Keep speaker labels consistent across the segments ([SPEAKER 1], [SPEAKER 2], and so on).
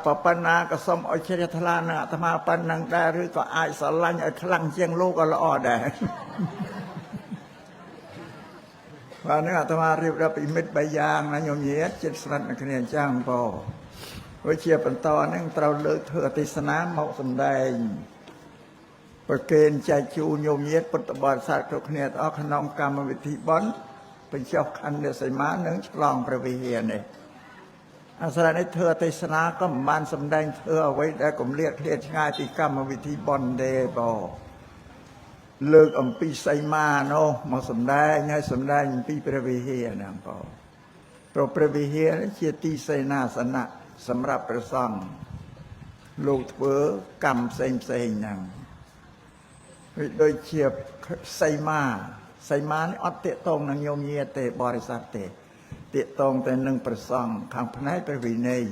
[SPEAKER 1] ប៉ុណ្ណាក៏សូមឲ្យជ្រះថ្លានឹងអាត្មាប៉ុណ្ណឹងដែរឬក៏អាចស្រឡាញ់ឲ្យខ្លាំងជាងលោកក៏ល្អដែរបាទនឹងអាត្មារៀបរាប់ពីមិត្តបីយ៉ាងណាញោមញាតចិត្តស្និទ្ធនឹងគ្នាអញ្ចឹងបងដូចជាបន្តហ្នឹងត្រូវលើកធ្វើអទេសនាមកសម្ដែងប្រគេនចែកជូនញោមញាតពុទ្ធបរិស័ទគ្រប់គ្នាទាំងអស់ក្នុងកម្មវិធីបុណ្យបញ្ចុះខណ្ឌសីមានិងឆ្លងព្រះវិហារនេះអាស្រ័យនេះធ្វើអទេសនាក៏មិនបានសម្ដែងធ្វើអ្វីដែលគម្លាតឃ្លាតឆ្ងាយពីកម្មវិធីបុណ្យទេបងលើកអំពីសីមានោះមកសម្ដែងហើយសម្ដែងអំពីព្រះវិហារហ្នឹងបងព្រោះព្រះវិហារនេះជាទីសេនាសនៈសម្រាប់ព្រះសង្ឃលោកធ្វើកម្មផ្សេងផ្សេងហ្នឹងវាដូចជាសីមាសីមានេះអត់ទាក់ទងនឹងញោមញាតទេបរិស័ទទេទាក់ទងតែនឹងព្រះសង្ឃខាងផ្នែកព្រះវិន័យ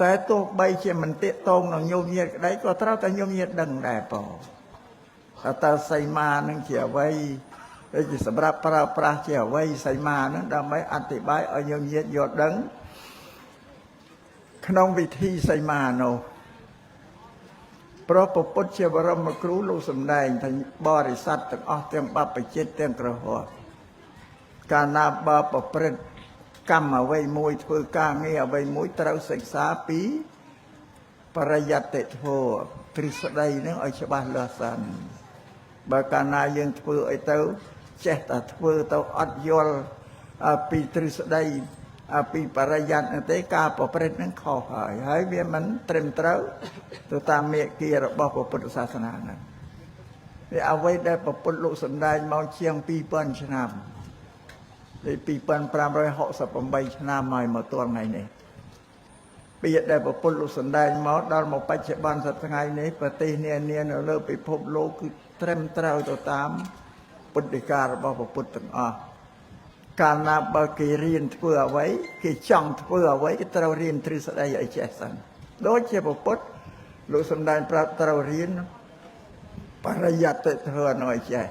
[SPEAKER 1] តែទោះបីជាមិនទាក់ទងនឹងញោមញាតក្តីក៏ត្រូវតែញោមញាតដឹងដែរបងថាតើសីមានឹងជាអ្វីឬជាសម្រាប់ប្រើប្រាស់ជាអ្វីសីមានឹងដើម្បីអធិប្បាយឲ្យញោមញាតយល់ដឹងក្នុងវិធីសីមានោះព្រោះព្រះពុទ្ធជាបរមគ្រូលោកសម្ដែងថាបរិស័ទទាំងអស់ទាំងបព្វជិតទាំងក្រហមកាលណាបើប្រព្រឹត្តកម្មអ្វីមួយធ្វើការងារអ្វីមួយត្រូវសិក្សាពីបរិយត្តិធម៌ទ្រឹស្ដីនឹងឲ្យច្បាស់លាស់សិនបើកាលណាយើងធ្វើអីទៅចេះតែធ្វើទៅអត់យល់ពីទ្រឹស្ដីពីបរិយត្តិនោះទេការប្រព្រឹត្តនឹងខុសហើយហើយវាមិនត្រឹមត្រូវទៅតាមមេគារបស់ព្រះពុទ្ធសាសនាហ្នឹងវាអ្វីដែលព្រះពុទ្ធលោកសម្ដែងមកជាង2000ឆ្នាំដូច2568ឆ្នាំហើយមកទល់ថ្ងៃនេះពាក្យដែលព្រះពុទ្ធលោកសម្ដែងមកដល់មកបច្ចុប្បន្នសប្តាហ៍ថ្ងៃនេះប្រទេសនានានៅលើពិភពលោកគឺត្រឹមត្រូវទៅតាមពុទ្ធដីការបស់ព្រះពុទ្ធទាំងអស់កាលណាបើគេរៀនធ្វើអ្វីគេចង់ធ្វើអ្វីគេត្រូវរៀនទ្រឹស្ដីឲ្យចេះសិនដូចជាព្រះពុទ្ធលោកសម្ដែងប្រាប់ត្រូវរៀនបរិយត្តិធម៌នោះឲ្យចេះ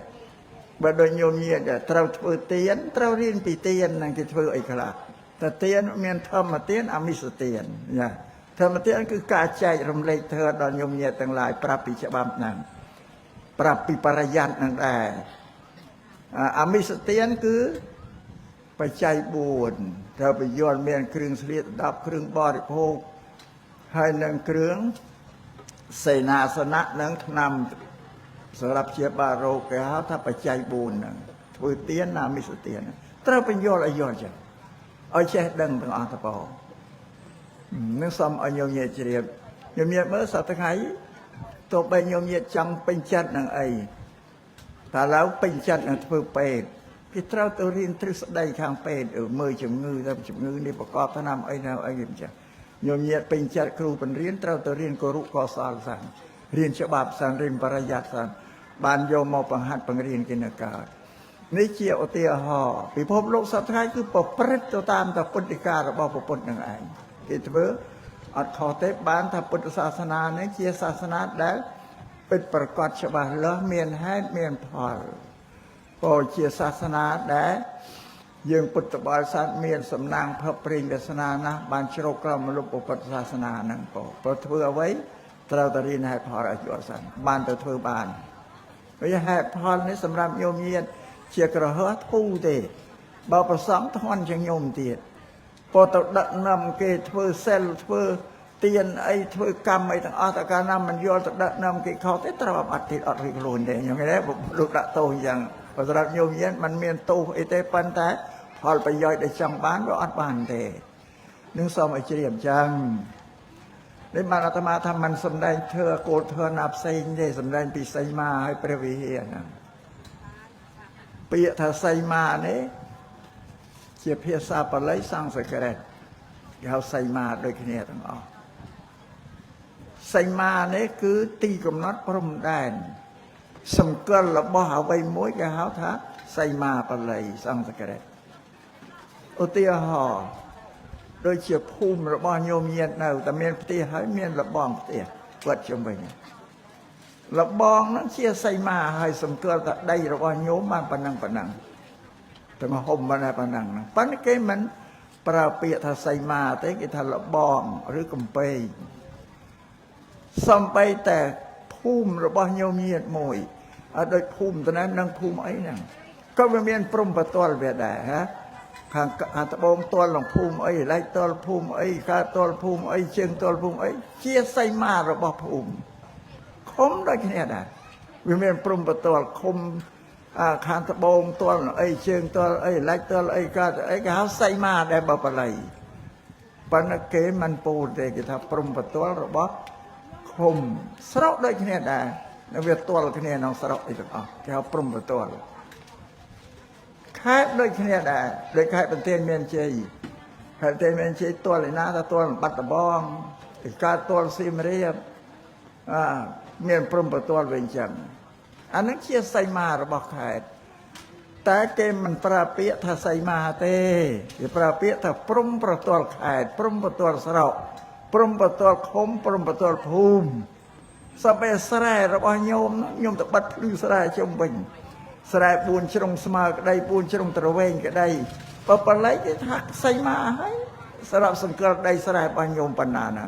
[SPEAKER 1] បើដូចញោមញាតត្រូវធ្វើទានត្រូវរៀនពីទានហ្នឹងគេធ្វើអីខ្លះតែទានមានធម្មទានអមិសទានណាធម្មទានគឺការចែករំលែកធម៌ដល់ញោមញាតទាំងឡាយប្រាប់ពីច្បាប់ហ្នឹងប្រាប់ពីបរិយត្តិហ្នឹងដែរអមិសទានគឺបច្ច័យ4ត្រូវបញ្យល់មានគ្រឿងស្លៀក10គ្រឿងបរិភោគហើយនឹងគ្រឿងសេនាសនៈនិងថ្នាំសម្រាប់ជាបារោគគេហៅថាបច្ច័យ4ហ្នឹងធ្វើទានអមិសទានត្រូវបញ្យល់ឲ្យយល់ចឹងឲ្យចេះដឹងទាំងអស់តបនឹងសូមឲ្យញោមញាតជ្រាបញោមញាតមើលសប្តាហ៍ថ្ងៃទោះបីញោមញាតចង់ពេញចិត្តនឹងអីតែឡូវពេញចិត្តនឹងធ្វើពេទ្យគេត្រូវទៅរៀនទ្រឹស្ដីខាងពេទ្យមើលជំងឺទៅជំងឺនេះប្រកបថ្នាំអីនៅអីអញ្ចឹងញោមញាតពេញចិត្តគ្រូបង្រៀនត្រូវទៅរៀនករុកោសលសិនរៀនច្បាប់សិនរៀនបរិយ័តសិនបានយកមកបង្ហាត់បង្រៀនគេនៅកើតនេះជាឧទាហរណ៍ពិភពលោកសប្តាហ៍គឺប្រព្រឹត្តទៅតាមតែពុទ្ធិការបស់ពុទ្ធនឹងឯងគេធ្វើអត់ខុសទេបានថាពុទ្ធសាសនានេះជាសាសនាដែលពិតប្រកបច្បាស់លាស់មានហេតុមានផលក៏ជាសាសនាដែលយើងពុទ្ធបរិស័ទមានសំណាងភពព្រេងវាសនាណាស់បានជ្រកក្រោមលុបពុទ្ធសាសនាហ្នឹងក៏ព្រោះធ្វើអ្វីត្រូវតែរៀនហេតុផលឲ្យយល់សិនបានទៅធ្វើបានវាហេតុផលនេះសម្រាប់ញោមញាតជាក្រហោះធូរទេបើប្រសងធន់ជាងញោមទៀតពោទៅដឹកនាំគេធ្វើសិលធ្វើទានអីធ្វើកម្មអីទាំងអស់តែកាលណាមិនយល់ទៅដឹកនាំគេខុសទេត្រូវអត់ទៀតអត់រួចខ្លួនទេខ្ញុំគេលោកដាក់ទោសអញ្ចឹងបើសម្រាប់ញោមញាតมันមានទោសអីទេប៉ុន្តែផលប្រយោជន៍ដែលចង់បានវាអត់បានទេនឹងសូមឲ្យជ្រាបអញ្ចឹងនេះបានអាត្មាថាมันសំដែងធ្វើគោលធ្វើណាផ្សេងទេសំដែងពីសីមាហើយព្រះវិហារហ្នឹងពាក្យថាសីមានេះជាភាសាបាលីសំស្ក្រឹតគេហៅសីមាដូចគ្នាទាំងអស់សីមានេះគឺទីកំណត់ព្រំដែនសង្កលរបស់អ្វីមួយគេហៅថាសីមាបាលីសំស្ក្រឹតឧទាហរណ៍ដូចជាភូមិរបស់ញោមញាតនៅតែមានផ្ទះហើយមានលបងផ្ទះគាត់ជំវិញលបងហ្នឹងជាសីមាហើយសង្កលតែដីរបស់ញោមបានប៉ុណ្ណឹងប៉ុណ្ណឹងទាំងហុំប៉ុណ្ណឹងប៉ុណ្ណឹងប៉ុន្តែគេមិន ប្រើពាក្យថាសីមាទេគេថាលបងឬកំពែងសំបីតែភូមិរបស់ញោមញាតមួយអត់ដូចភូមិតណានឹងភូមិអីហ្នឹងក៏វាមានព្រំប្រទល់វាដែរហ៎ខាងខាងត្បូងទល់នឹងភូមិអីឡែកទល់ភូមិអីកើតទល់ភូមិអីជើងទល់ភូមិអីជាសីមារបស់ភូមិឃុំដូចគ្នាដែរវាមានព្រំប្រទល់ឃុំអាខាងត្បូងទល់នឹងអីជើងទល់អីឡែកទល់អីកើតអីគេហៅសីមាដែរបើបាលីប៉ុន្តែគេមិនពូលទេគេថាព្រំប្រទល់របស់ឃុំស្រុកដូចគ្នាដែរវាទល់គ្នាក្នុងស្រុកអីទាំងអស់គេហៅព្រំប្រទល់ខេត្តដូចគ្នាដែរដូចខេត្តបន្ទាយមានជ័យខេត្តបន្ទាយមានជ័យទល់ឯណាថាទល់បាត់ដំបងឯកើតទល់សៀមរាបអាមានព្រំប្រទល់វិញចឹងអានឹងជាសីមារបស់ខេត្តតែគេមិនប្រើពាក្យថាសីមាទេគេប្រើពាក្យថាព្រំប្រទល់ខេត្តព្រំប្រទល់ស្រុកព្រំប្រទល់ឃុំព្រំប្រទល់ភូមិសពស្រែរបស់ញោមញោមទៅបិទភ្លឺស្រែជុំវិញស្រែ4ជ្រុងស្មើក្តី4ជ្រុងត្រវែងក្តីបើបល័យគេថាសីមាហើយសម្រាប់សង្កលដីស្រែរបស់ញោមប៉ុណ្ណាណា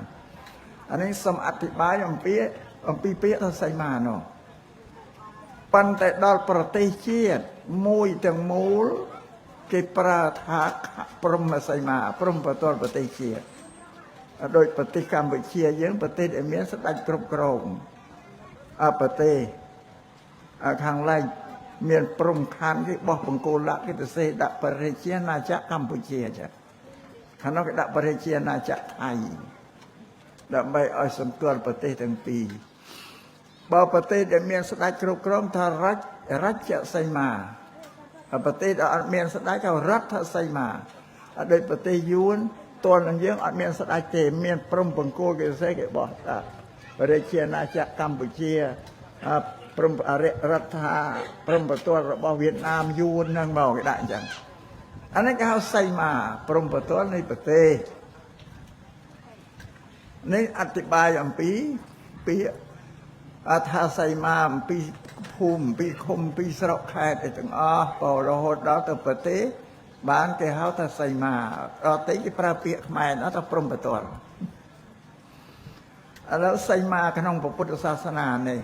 [SPEAKER 1] អានេះសូមអធិប្បាយអំពីពាក្យថាសីមានោះប៉ុន្តែដល់ប្រទេសជាតិមួយទាំងមូលគេប្រើថាព្រំសីមាព្រំប្រទល់ប្រទេសជាតិដោយប្រទេសកម្ពុជាយើងប្រទេសដែលមានស្ដេចគ្រប់គ្រងអប្រទេសខាងឡែកមានព្រំខណ្ឌគេបោះបង្គោលលក្ខគេទៅសេដាក់ប្រជាណាចក្រកម្ពុជាចាខាងនោះគេដាក់ប្រជាណាចក្រថៃដើម្បីឲ្យសម្គាល់ប្រទេសទាំងពីរបើប្រទេសដែលមានស្ដេចគ្រប់គ្រងថារាជសីមាប្រទេសដែលអត់មានស្ដេចគេរដ្ឋសីមាអត់ដូចប្រទេសយួនទល់នឹងយើងអត់មានស្ដេចទេមានព្រំបង្គោលគេសេគេបោះថាប្រជាណាចក្រកម្ពុជាព្រំអរិរដ្ឋាព្រំប្រទល់របស់វៀតណាមយួនហ្នឹងមកគេដាក់អញ្ចឹងអានេះគេហៅសីមាព្រំប្រទល់នៃប្រទេសនេះអធិប្បាយអំពីពាក្យអថាសីមាអំពីភូមិអំពីឃុំអំពីស្រុកខេត្តអីទាំងអស់ក៏រហូតដល់ទៅប្រទេសបានគេហៅថាសីមាដល់តិចគេប្រើពាក្យខ្មែរដល់ទៅព្រំប្រទល់ឥឡូវសីមាក្នុងពុទ្ធសាសនានេះ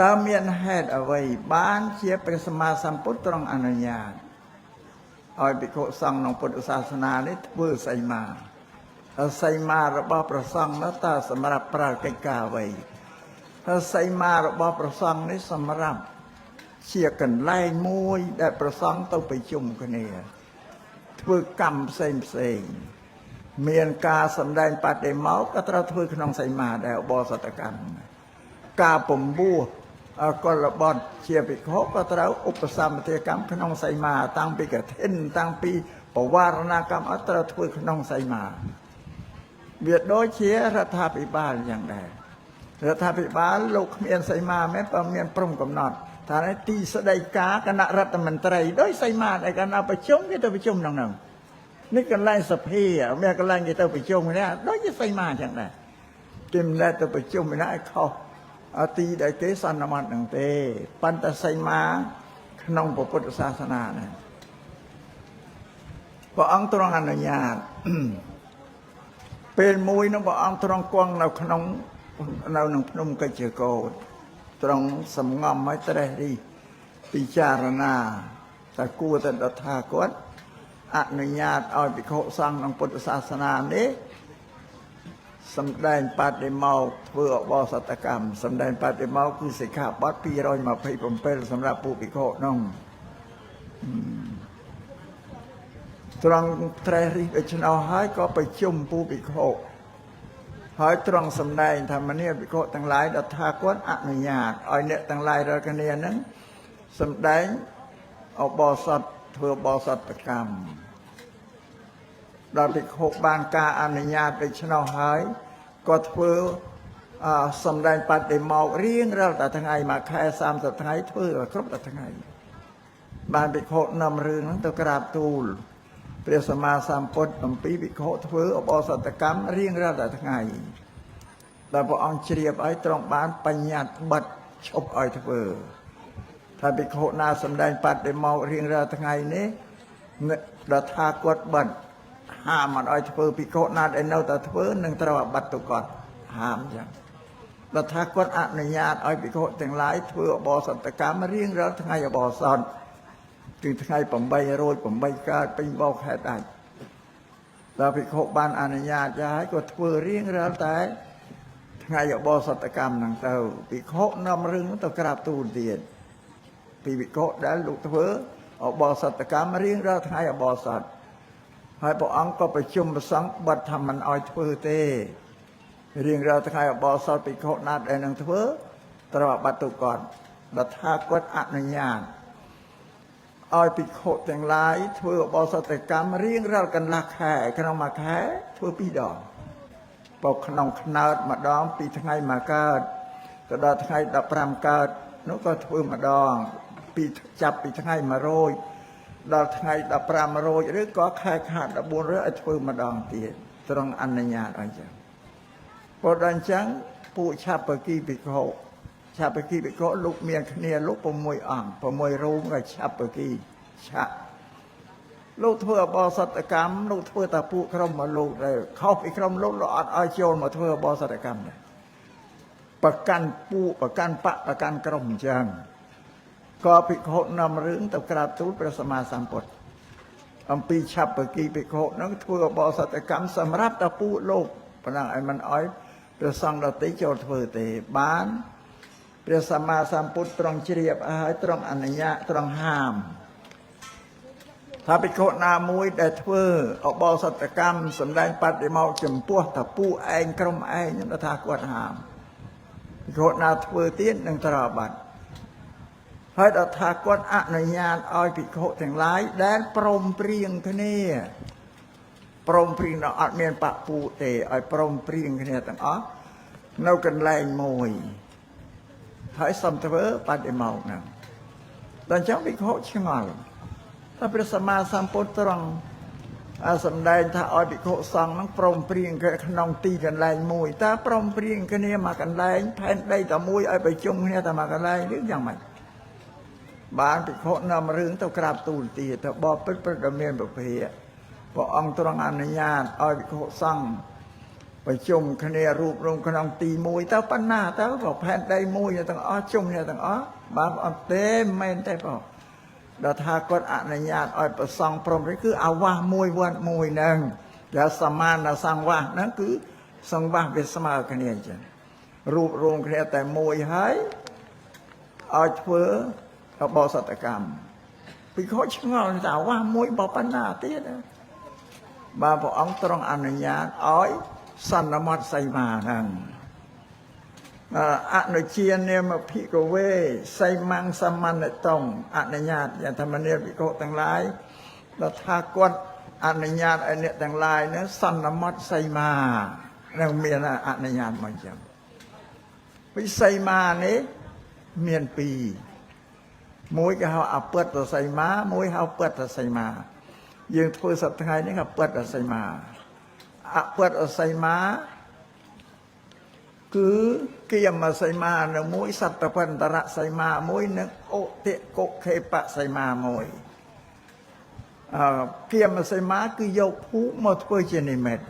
[SPEAKER 1] តើមានហេតុអ្វីបានជាព្រះសម្មាសម្ពុទ្ធទ្រង់អនុញ្ញាតឲ្យភិក្ខុសង្ឃក្នុងពុទ្ធសាសនានេះធ្វើសីមាសីមារបស់ព្រះសង្ឃនោះតើសម្រាប់ប្រើកិច្ចការអ្វីសីមារបស់ព្រះសង្ឃនេះសម្រាប់ជាកន្លែងមួយដែលព្រះសង្ឃទៅប្រជុំគ្នាធ្វើកម្មផ្សេងផ្សេងមានការសម្ដែងបដិមោកក៏ត្រូវធ្វើក្នុងសីមាដែរឧបោសថកម្មការពំពោះកុលបុត្រជាភិក្ខុក៏ត្រូវឧបសម្បទាកម្មក្នុងសីមាតាំងពីកឋិនតាំងពីបវារណកម្មអត់ត្រូវធ្វើក្នុងសីមាវាដូចជារដ្ឋាភិបាលយ៉ាងដែររដ្ឋាភិបាលលោកគ្មានសីមាមែនបើមានព្រំកំណត់ថានេះទីស្ដីការគណៈរដ្ឋមន្ត្រីដោយសីមាដែលកាលណាប្រជុំគេទៅប្រជុំក្នុងហ្នឹងនេះកន្លែងសភាមានកន្លែងគេទៅប្រជុំនេះដូចជាសីមាចឹងដែរគេមិនដែលទៅប្រជុំឯណាឲ្យខុសទីដែលគេសន្មត់ហ្នឹងទេប៉ុន្តែសីមាក្នុងពុទ្ធសាសនានេះព្រះអង្គទ្រង់អនុញ្ញាតពេលមួយនោះព្រះអង្គទ្រង់គង់នៅក្នុងនៅក្នុងភ្នំកិច្ចកោតទ្រង់សំងំឲ្យត្រេះរិះពិចារណាតែគួរតែដល់ថាគាត់អនុញ្ញាតឲ្យភិក្ខុសង្ឃក្នុងពុទ្ធសាសនានេះសម្ដែងបដិមោកធ្វើអបោសតកម្មសម្ដែងបដិមោកគឺសិក្ខាបទ227សម្រាប់ពួកភិក្ខុនោះទ្រង់ត្រេះរិះដូច្នោះហើយក៏ប្រជុំពួកភិក្ខុហើយទ្រង់សម្ដែងថាមនាភិក្ខុទាំងឡាយដល់ថាគាត់អនុញ្ញាតឲ្យអ្នកទាំងឡាយរាល់គ្នានឹងសម្ដែងអបោសថធ្វើអបោសតកម្មដល់ភិក្ខុបានការអនុញ្ញាតដូច្នោះហើយក៏ធ្វើសម្ដែងបដិមោករៀងរាល់តែថ្ងៃមួយខែ30ថ្ងៃធ្វើគ្រប់តែថ្ងៃបានភិក្ខុនាំរឿងហ្នឹងទៅក្រាបទូលព្រះសម្មាសម្ពុទ្ធអំពីភិក្ខុធ្វើឧបោសថកម្មរៀងរាល់តែថ្ងៃដល់ព្រះអង្គជ្រាបឲ្យទ្រង់បានបញ្ញត្តិបិទឈប់ឲ្យធ្វើថាភិក្ខុណាសម្ដែងបដិមោករៀងរាល់ថ្ងៃនេះ ដល់ថាគាត់បិទហាមអត់ឲ្យធ្វើភិក្ខុណាដែលនៅតែធ្វើនឹងត្រូវអាបត្តិទុកតហាមចឹងដល់ថាគាត់អនុញ្ញាតឲ្យភិក្ខុទាំងឡាយធ្វើឧបោសថកម្មរៀងរាល់ថ្ងៃឧបោសថគឺថ្ងៃ8រោច8កើតពេញបោកខែដាច់ដល់ភិក្ខុបានអនុញ្ញាតហើយក៏ធ្វើរៀងរាល់តែថ្ងៃឧបោសថកម្មហ្នឹងទៅភិក្ខុនាំរឿងទៅក្រាបទូលទៀតពីភិក្ខុដែលលោកធ្វើឧបោសថកម្មរៀងរាល់ថ្ងៃឧបោសថហើយព្រះអង្គក៏ប្រជុំប្រសង្ឃបិទថាមិនឲ្យធ្វើទេរៀងរាល់ថ្ងៃឧបោសថភិក្ខុណាត់ដែលនឹងធ្វើត្រូវអាបត្តិទុកតដល់ថាគាត់អនុញ្ញាតឲ្យភិក្ខុទាំងឡាយធ្វើឧបោសថកម្មរៀងរាល់កន្លះខែក្នុងមួយខែធ្វើពីរដងបើក្នុងខ្នើតម្ដងពីថ្ងៃមកកើតទៅដល់ថ្ងៃ15កើតនោះក៏ធ្វើម្ដងពីចាប់ពីថ្ងៃ100ដល់ថ្ងៃ15រោចឬក៏ខែខាត14រោចឲ្យធ្វើម្ដងទៀតត្រង់អនុញ្ញាតអញ្ចឹងព្រោះដល់អញ្ចឹងពួកឆាប់បគីភិក្ខុឆាប់បគីភិក្ខុលោកមានគ្នាលោក6អង្គ6រូបក៏ឆាប់បគីឆាប់លោកធ្វើអបោសតកម្មលោកធ្វើតែពួកក្រុមមកលោកដែលខុសពីក្រុមលោកលោកអត់ឲ្យចូលមកធ្វើអបោសតកម្មដែរប្រកាន់ពួកប្រកាន់បកប្រកាន់ក្រុមអញ្ចឹងក៏ភិក្ខុនាំរឿងទៅក្រាបទូលព្រះសម្មាសម្ពុទ្ធអំពីឆាប់បគីភិក្ខុនឹងធ្វើអបោសតកម្មសម្រាប់តែពួកលោកប៉ុណ្ណឹងឲ្យមិនឲ្យព្រះសង្ឃដទៃចូលធ្វើទេបានព្រះសម្មាសម្ពុទ្ធត្រង់ជ្រាបហើយត្រង់អនុញ្ញាតត្រង់ហាមថាភិក្ខុណាមួយដែលធ្វើអបោសតកម្មសម្ដែងបតិមកចំពោះតពួកឯងក្រុមឯងនឹងថាគាត់ហាមភិក្ខុណាធ្វើទៀតនឹងត្រូវអាបត្តិហើយដល់ថាគាត់អនុញ្ញាតឲ្យភិក្ខុទាំងឡាយដែលព្រមព្រៀងគ្នាព្រមព្រៀងដល់អត់មានបពុទេឲ្យព្រមព្រៀងគ្នាទាំងអស់នៅកន្លែងមួយហើយសុំធ្វើបតិមកហ្នឹងដល់អញ្ចឹងភិក្ខុឆ្ងល់ថាព្រះសម្មាសម្ពុទ្ធត្រង់សម្ដែងថាឲ្យភិក្ខុសង្ឃហ្នឹងព្រមព្រៀងគ្នាក្នុងទីកន្លែងមួយតើព្រមព្រៀងគ្នាមកកន្លែងផែនដីតែមួយឲ្យប្រជុំគ្នាតែមកកន្លែងឬយ៉ាងម៉េចបានភិក្ខុនាំរឿងទៅក្រាបទូលទៀតទៅបបិទ្ធព្រះដ៏មានពភាព្រះអង្គទ្រង់អនុញ្ញាតឲ្យភិក្ខុសង្ឃប្រជុំគ្នារួបរวมក្នុងទីមួយទៅប៉ុណ្ណាទៅក៏ផែនដីមួយទាំងអស់ជុំគ្នាទាំងអស់បាទអត់ទេមែនទេបងដល់ថាគាត់អនុញ្ញាតឲ្យប្រសង់ព្រមនេះគឺអាវាសមួយវត្តមួយហ្នឹងដែលសមានសង្វាសហ្នឹងគឺសង្វាសវាស្មើគ្នាអញ្ចឹងរួបរวมគ្នាតែមួយហើយឲ្យធ្វើរបសតកម្មភិក្ខុឆ្ងល់ថាអាវាសមួយបើប៉ុណ្ណាទៀតបាទព្រះអង្គទ្រង់អនុញ្ញាតឲ្យសន្មត់សីមាហ្នឹងអនុជានាមភិក្ខវេសីមੰសមន្និតុងអនុញ្ញាតយ៉ាងធម្មនាភិក្ខុទាំងឡាយដល់ថាគាត់អនុញ្ញាតឲ្យអ្នកទាំងឡាយហ្នឹងសន្មត់សីមានឹងមានអនុញ្ញាតមកអញ្ចឹងវិសីមានេះមានពីរមួយគេហៅអពតសីមាមួយហៅពតសីមាយើងធ្វើសប្តាហ៍ថ្ងៃនេះគេពតសីមាអពតសីមាគឺគិយមសីមានៅមួយសត្វបន្តរសីមាមួយនិងឧតិកុខេបសីមាមួយគិយមសីមាគឺយកភូមិមកធ្វើជានិមិត្ត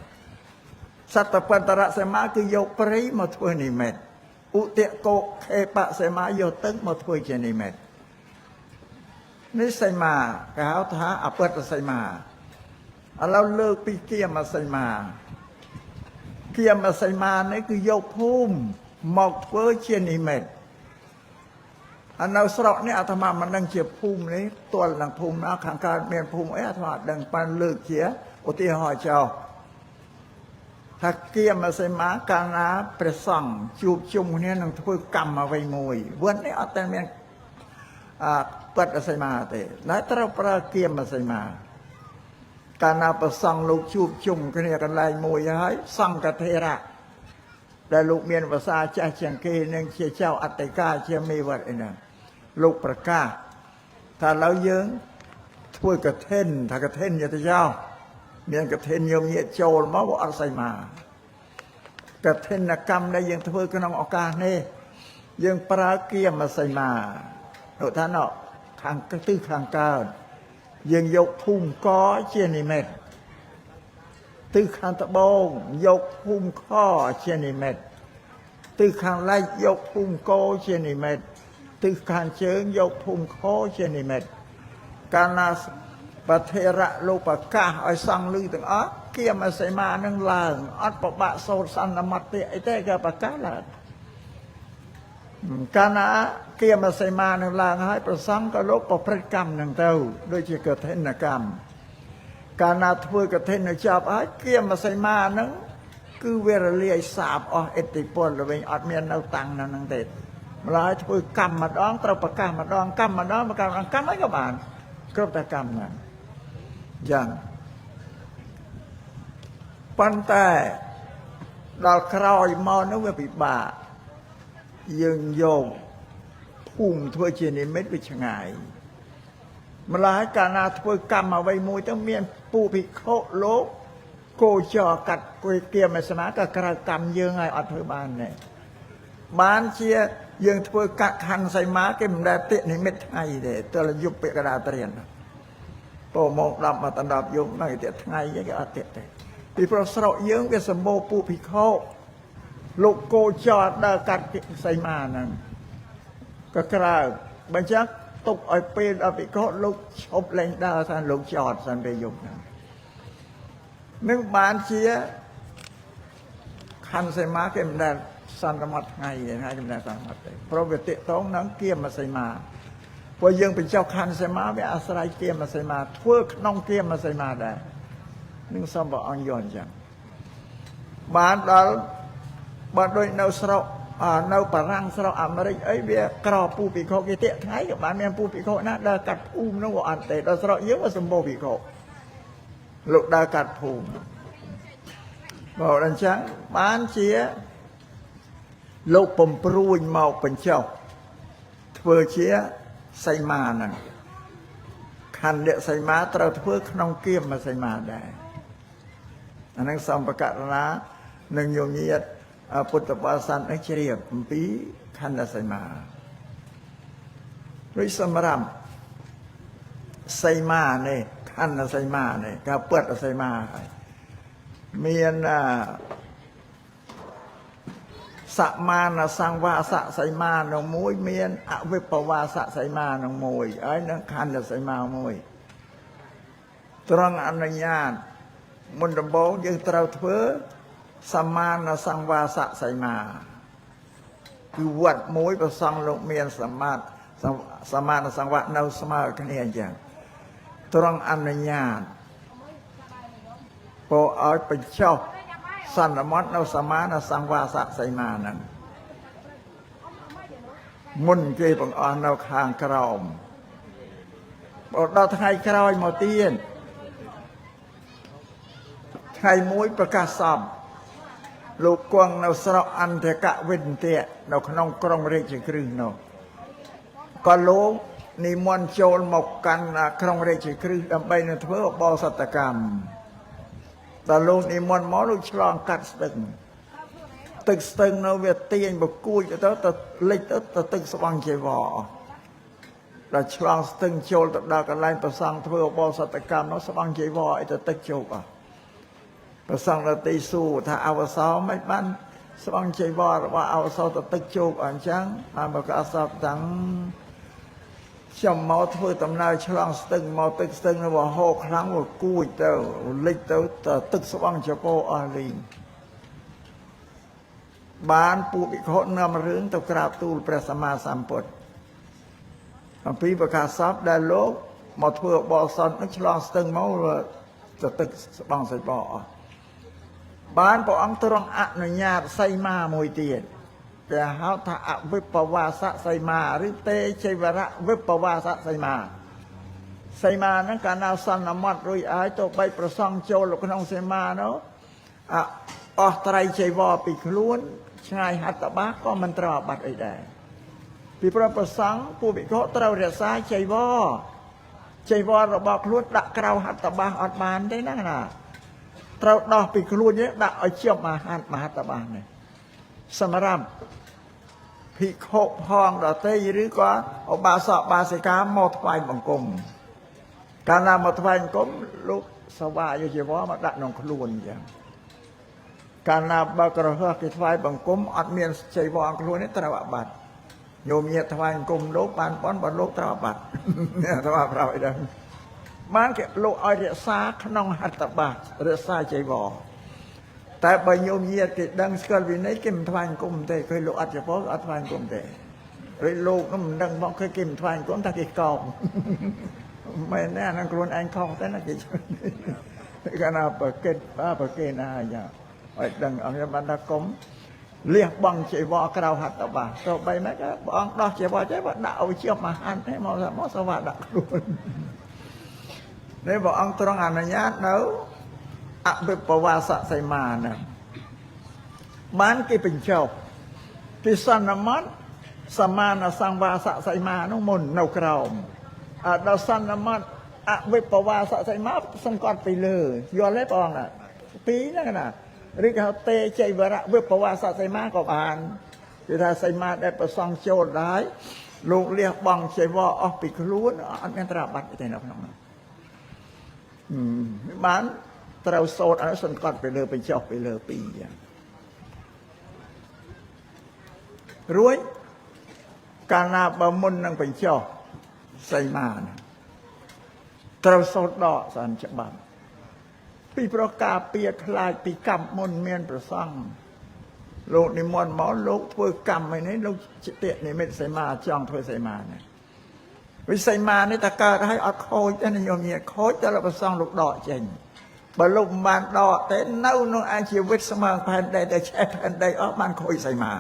[SPEAKER 1] សត្វបន្តរសីមាគឺយកព្រៃមកធ្វើនិមិត្តឧតិកុខេបសីមាយកទឹកមកធ្វើជានិមិត្តនេះសីមាគេហៅថាអពតសីមាឥឡូវលើកពីគិយមសីមាគិយមសីមានេះគឺយកភូមិមកធ្វើជានិមិត្តអានៅស្រុកនេះអាត្មាមិនដឹងជាភូមិនេះទាល់នឹងភូមិណាខាងកើតមានភូមិអីអាត្មាអត់ដឹងបានលើកជាឧទាហរណ៍ចោលថាគិយមសីមាកាលណាព្រះសង្ឃជួបជុំគ្នានឹងធ្វើកម្មអ្វីមួយវត្តនេះអត់តែមានបត្តសីមាទេតែត្រូវប្រើគិយមសីមាកាលណាព្រះសង្ឃលោកជួបជុំគ្នាកន្លែងមួយហើយសង្ឃថេរៈដែលលោកមានភាសាចាស់ជាងគេនឹងជាចៅអតិកាជាមេវត្តអីហ្នឹងលោកប្រកាសថាឥឡូវយើងធ្វើកឋិនថាកឋិនយទៅចោលមានកឋិនញោមញាតចូលមកអត់សីមាកឋិនកម្មដែលយើងធ្វើក្នុងឱកាសនេះយើងប្រើគិយមសីមាលោកថាណោខាងទិសខាងកើត យើងយកភូមិកជានិមិត្តទិសខាងត្បូងយកភូមិខជានិមិត្តទិសខាងលិចយកភូមិកជានិមិត្តទិសខាងជើងយកភូមិខជានិមិត្តកាលណាប្រធេរៈលោកប្រកាសឲ្យសង្ឃលឺទាំងអស់គៀមសីមានឹងឡើងអត់ប្របាក់សូត្រសន្មតិអីទេគេប្រកាសឡើងកាលណាគៀមសីមានឹងឡើងហើយប្រសង្ឃក៏លោកប្រព្រឹត្តកម្មនឹងទៅដូចជាកឋិនកម្មកាលណាធ្វើកឋិនចប់ហើយគៀមសីមានឹងគឺវារលាយសាបអស់ឥទ្ធិពលទៅវិញអត់មាននៅតាំងនៅនឹងទេម្ល៉េះធ្វើកម្មម្ដងត្រូវប្រកាសម្ដងកម្មម្ដងប្រកាសម្ដងកម្មអីក៏បានគ្រប់តែកម្មហ្នឹងយ៉ាងប៉ុន្តែដល់ក្រោយមកនោះវាពិបាកយើងយកភូមិធ្វើជានិមិត្តវាឆ្ងាយម្ល៉េះកាលណាធ្វើកម្មអ្វីមួយទៅមានពួកភិក្ខុលោកគោចរកាត់គួយគៀមឯស្មាក៏ក្រៅកម្មយើងហើយអត់ធ្វើបានទេបានជាយើងធ្វើកខណ្ឌសីមាគេមិនដែលតិនិមិត្តថ្ងៃទេទើយប់ពាក្យកដាត្រៀនពោម៉ោង10មកដល់10យប់មកគេទៀតថ្ងៃគេអត់ទៀតទេពីព្រោះស្រុកយើងវាសម្បូរពួកភិក្ខុលោកគោចរដើរកាត់សីមាហ្នឹងក៏ក្រៅបើចឹងទុកឲ្យពេលដល់ភិក្ខុលោកឈប់លែងដើរសិនលោកចតសិនពេលយប់ហ្នឹងនឹងបានជាខណ្ឌសីមាគេមិនដែលសន្មត់ថ្ងៃទេថ្ងៃគេមិនដែលសន្មត់ទេព្រោះវាទាក់ទងនឹងគៀមសីមាព្រោះយើងបញ្ចុះខណ្ឌសីមាវាអាស្រ័យគៀមសីមាធ្វើក្នុងគៀមសីមាដែរនឹងសូមព្រះអង្គយល់អញ្ចឹងបានដល់បើដូចនៅស្រុកនៅបារាំងស្រុកអាមេរិកអីវាក្រពូភិក្ខុគេទាក់ថ្ងៃក៏បានមានពូភិក្ខុណាដើរកាត់ភូមិនោះក៏អត់ទេដល់ស្រុកយើងវាសម្បូរភិក្ខុលោកដើរកាត់ភូមិបើអញ្ចឹងបានជាលោកបំព្រួញមកបញ្ចុះធ្វើជាសីមាហ្នឹងខណ្ឌសីមាត្រូវធ្វើក្នុងគៀមសីមាដែរអាហ្នឹងសូមប្រកាសណានឹងញញាតពុទ្ធបរិស័ទនឹងជ្រាបអំពីខណ្ឌសីមាដូចសម្រាប់សីមានេះខណ្ឌសីមានេះការពត់សីមាហើយមានសមានសង្វាសសីមានឹងមួយមានអវិបវាសសីមានឹងមួយហើយនឹងខណ្ឌសីមាមួយត្រង់អនុញ្ញាតមុនដំបូងយើងត្រូវធ្វើសមានសង្វាសសីមាគឺវត្តមួយប្រសង់លោកមានសមាធសមានសង្វានៅស្មើគ្នាអញ្ចឹងត្រង់អនុញ្ញាតពោឲ្យបញ្ចុះសន្មត់នៅសមានសង្វាសសីមាហ្នឹងមុនគេបង្អស់នៅខាងក្រោមបើដល់ថ្ងៃក្រោយមកទៀតថ្ងៃមួយប្រកាសសពលោកគង់នៅស្រុកអន្តកវិន្ទៈនៅក្នុងក្រុងរាជក្រឹសនោះក៏លោកនិមន្តចូលមកកាន់ក្រុងរាជក្រឹសដើម្បីនឹងធ្វើអបសតកម្មដល់លោកនិមន្តមកលោកឆ្លងកាត់ស្ទឹងទឹកស្ទឹងនៅវាទាញបកួចទៅទៅលិចទៅទៅទឹកស្បង់ជីវរដល់ឆ្លងស្ទឹងចូលទៅដល់កន្លែងប្រសង់ធ្វើអបសតកម្មនោះស្បង់ជីវរអីទៅទឹកជោគអស់ប្រសង់រតីសួរថាអវសោមិនបានស្បង់ជីវររបស់អវសោទៅទឹកជោគអញ្ចឹងបានមកអសពតាំងខ្ញុំមកធ្វើដំណើរឆ្លងស្ទឹងមកទឹកស្ទឹងនោះហូរខ្លាំងវាគួចទៅលិចទៅទឹកស្បង់ចកោអស់លីងបានពួកភិក្ខុនាំរឿងទៅក្រាបទូលព្រះសម្មាសម្ពុទ្ធអំពីប្រកាសសពដែលលោកមកធ្វើអបសន្នឆ្លងស្ទឹងមកទៅទឹកស្បង់សិបអស់បានព្រះអង្គទ្រង់អនុញ្ញាតសីមាមួយទៀតគេហៅថាអវិបវាសសីមាឬទេជីវរៈវិបវាសសីមាសីមាហ្នឹងកាលណាសន្មត់រួចហើយទៅបីប្រសង់ចូលក្នុងសីមានោះអស់ត្រៃជីវរពីខ្លួនឆ្ងាយហត្ថបាក៏មិនត្រូវអាបត្តិអីដែរពីព្រោះប្រសង់ពួកវិខត្រូវរក្សាជីវរជីវររបស់ខ្លួនដាក់ក្រៅហត្ថបាអត់បានទេណាណាត្រូវដោះពីខ្លួននេះដាក់ឲ្យជាប់មហត្ថមហត្ថបានេះសម្រាប់ភិក្ខុផងដតីឬក៏ឧបាសកបាសិកាមកថ្វាយបង្គំ កាលណាមកថ្វាយអង្គមលោកសវាយកជីវរមកដាក់ក្នុងខ្លួនអញ្ចឹងកាលណាបើក្រហោះគេថ្វាយបង្គំអត់មានចីវរខ្លួននេះត្រូវអាបត្តិញោមញាតថ្វាយអង្គមលោកបានបនបើលោកត្រូវអាបត្តិថ្វាយប្រាប់អីដឹងបានគេលោកឲ្យរក្សាក្នុងហត្ថបាសរក្សាចីវរតែបើញោមញាតគេដឹងស្គាល់វិន័យគេមិនថ្វាយអង្គមទេឃើញលោកអត់ចពោអត់ថ្វាយអង្គមទេឬលោកនោះមិនដឹងមកឃើញគេមិនថ្វាយអង្គមថាគេកោបមែនទេអានឹងខ្លួនឯងខុសទេណាគេកាលណាប្រកិតបាប្រគេណាយ៉ាឲ្យដឹងអង្គបានថាកុំលះបង់ជីវរក្រៅហត្ថបាសទៅបីម៉េចក៏ព្រះអង្គដោះជីវរចេះបើដាក់ឲ្យជាមហានទេមកមកសវៈដាក់ខ្លួននេះព្រះអង្គទ្រង់អនុញ្ញាតនៅអវិបវាសសីមាហ្នឹងបានគេបញ្ចុះគេសន្មត់សមានសង្វាសសីមានោះមុននៅក្រោមអដល់សន្មត់អវិបវាសសីមាសង្កត់ពីលើយល់ទេបងណាពីរហ្នឹងណាឬគេហៅទេចៃវរៈវិបវាសសីមាក៏បានគេថាសីមាដែលប្រសងចូលដែរលោកលះបង់ចៃវរអស់ពីខ្លួនអត់មានត្រាបាត់ទេនៅក្នុងនោះបានត្រូវសូត្រឲ្យសង្កត់ពីលើបញ្ចុះពីលើពីរយ៉ាងរួចកាលណាបើមុននឹងបញ្ចុះសីមាណាត្រូវសូត្រដកសិនច្បាប់ពីព្រោះការពារខ្លាចពីកម្មមុនមានប្រសង់លោកនិមន្តមកលោកធ្វើកម្មឯនេះលោកចិត្តនិមិត្តសីមាចង់ធ្វើសីមានេះវិសីមានេះតើកើតឲ្យអត់ខូចទេញោមញាខូចតែប្រសង់លោកដកចេញបើលោកមិនបានដកទេនៅក្នុងអាជីវិតស្មើផែនដីតែឆេះផែនដីអស់បានខូចសីមា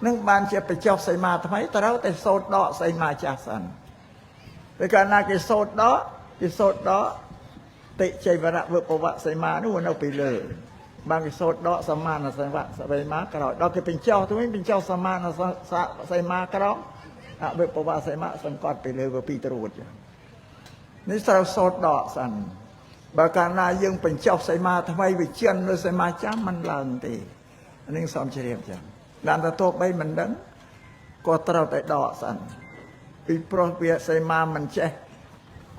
[SPEAKER 1] នឹងបានជាបញ្ចុះសីមាថ្មីត្រូវតែសូត្រដកសីមាចាស់សិនពេលកាលណាគេសូត្រដកគេសូត្រដកតិចៃវរៈវិបវៈសីមានោះនៅពីលើបានគេសូត្រដកសមានសវៈសីមាក្រោយដល់គេបញ្ចុះទៅវិញបញ្ចុះសមានសីមាក្រោមអវិបវៈសីមាសង្កត់ពីលើវាពីត្រួតនេះត្រូវសូត្រដកសិនបើកាលណាយើងបញ្ចុះសីមាថ្មីវាជិននៅសីមាចាំមិនឡើងទេនេះសូមជ្រាបចឹងបានតែទោះបីមិនដឹងក៏ត្រូវតែដកសិនពីព្រោះវាសីមាមិនចេះ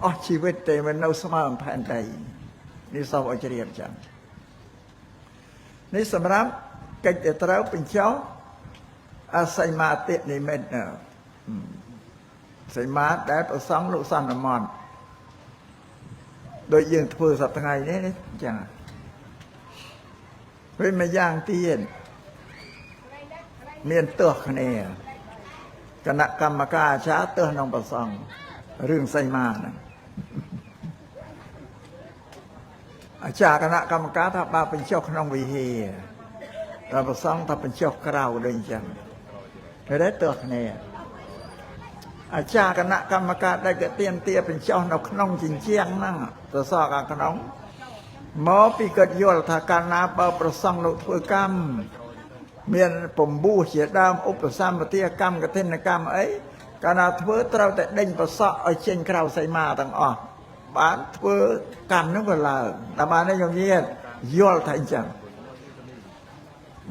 [SPEAKER 1] អស់ជីវិតទេមិននៅស្មើផែនដីនេះសូមឲ្យជ្រាបចឹងនេះសម្រាប់កិច្ចដែលត្រូវបញ្ចុះអសីមាតិនិមិត្តសីមាដែលប្រសង់លោកសន្មតដូចយើងធ្វើសប្តាហ៍ថ្ងៃនេះចឹងវិញមួយយ៉ាងទៀតមានទោះគ្នាគណៈកម្មការអាចារ្យទោះក្នុងប្រសង់រឿងសីមាហ្នឹងអាចារ្យគណៈកម្មការថាបើបញ្ចុះក្នុងវិហារតែប្រសង់ថាបញ្ចុះក្រៅដូចអញ្ចឹងតែទោះគ្នាអាចារ្យគណៈកម្មការដែលគេទៀមទាបញ្ចុះនៅក្នុងជញ្ជាំងហ្នឹងសសរខាងក្នុងមកពីគាត់យល់ថាកាលណាបើប្រសង់លោកធ្វើកម្មមានពំពោះជាដើមឧបសម្បទាកម្មកឋិនកម្មអីកាលណាធ្វើត្រូវតែដេញប្រសក់ឲ្យចេញក្រៅសីមាទាំងអស់បានធ្វើកម្មនោះក៏ឡើងតែបាននេះញញាតយល់ថាអញ្ចឹង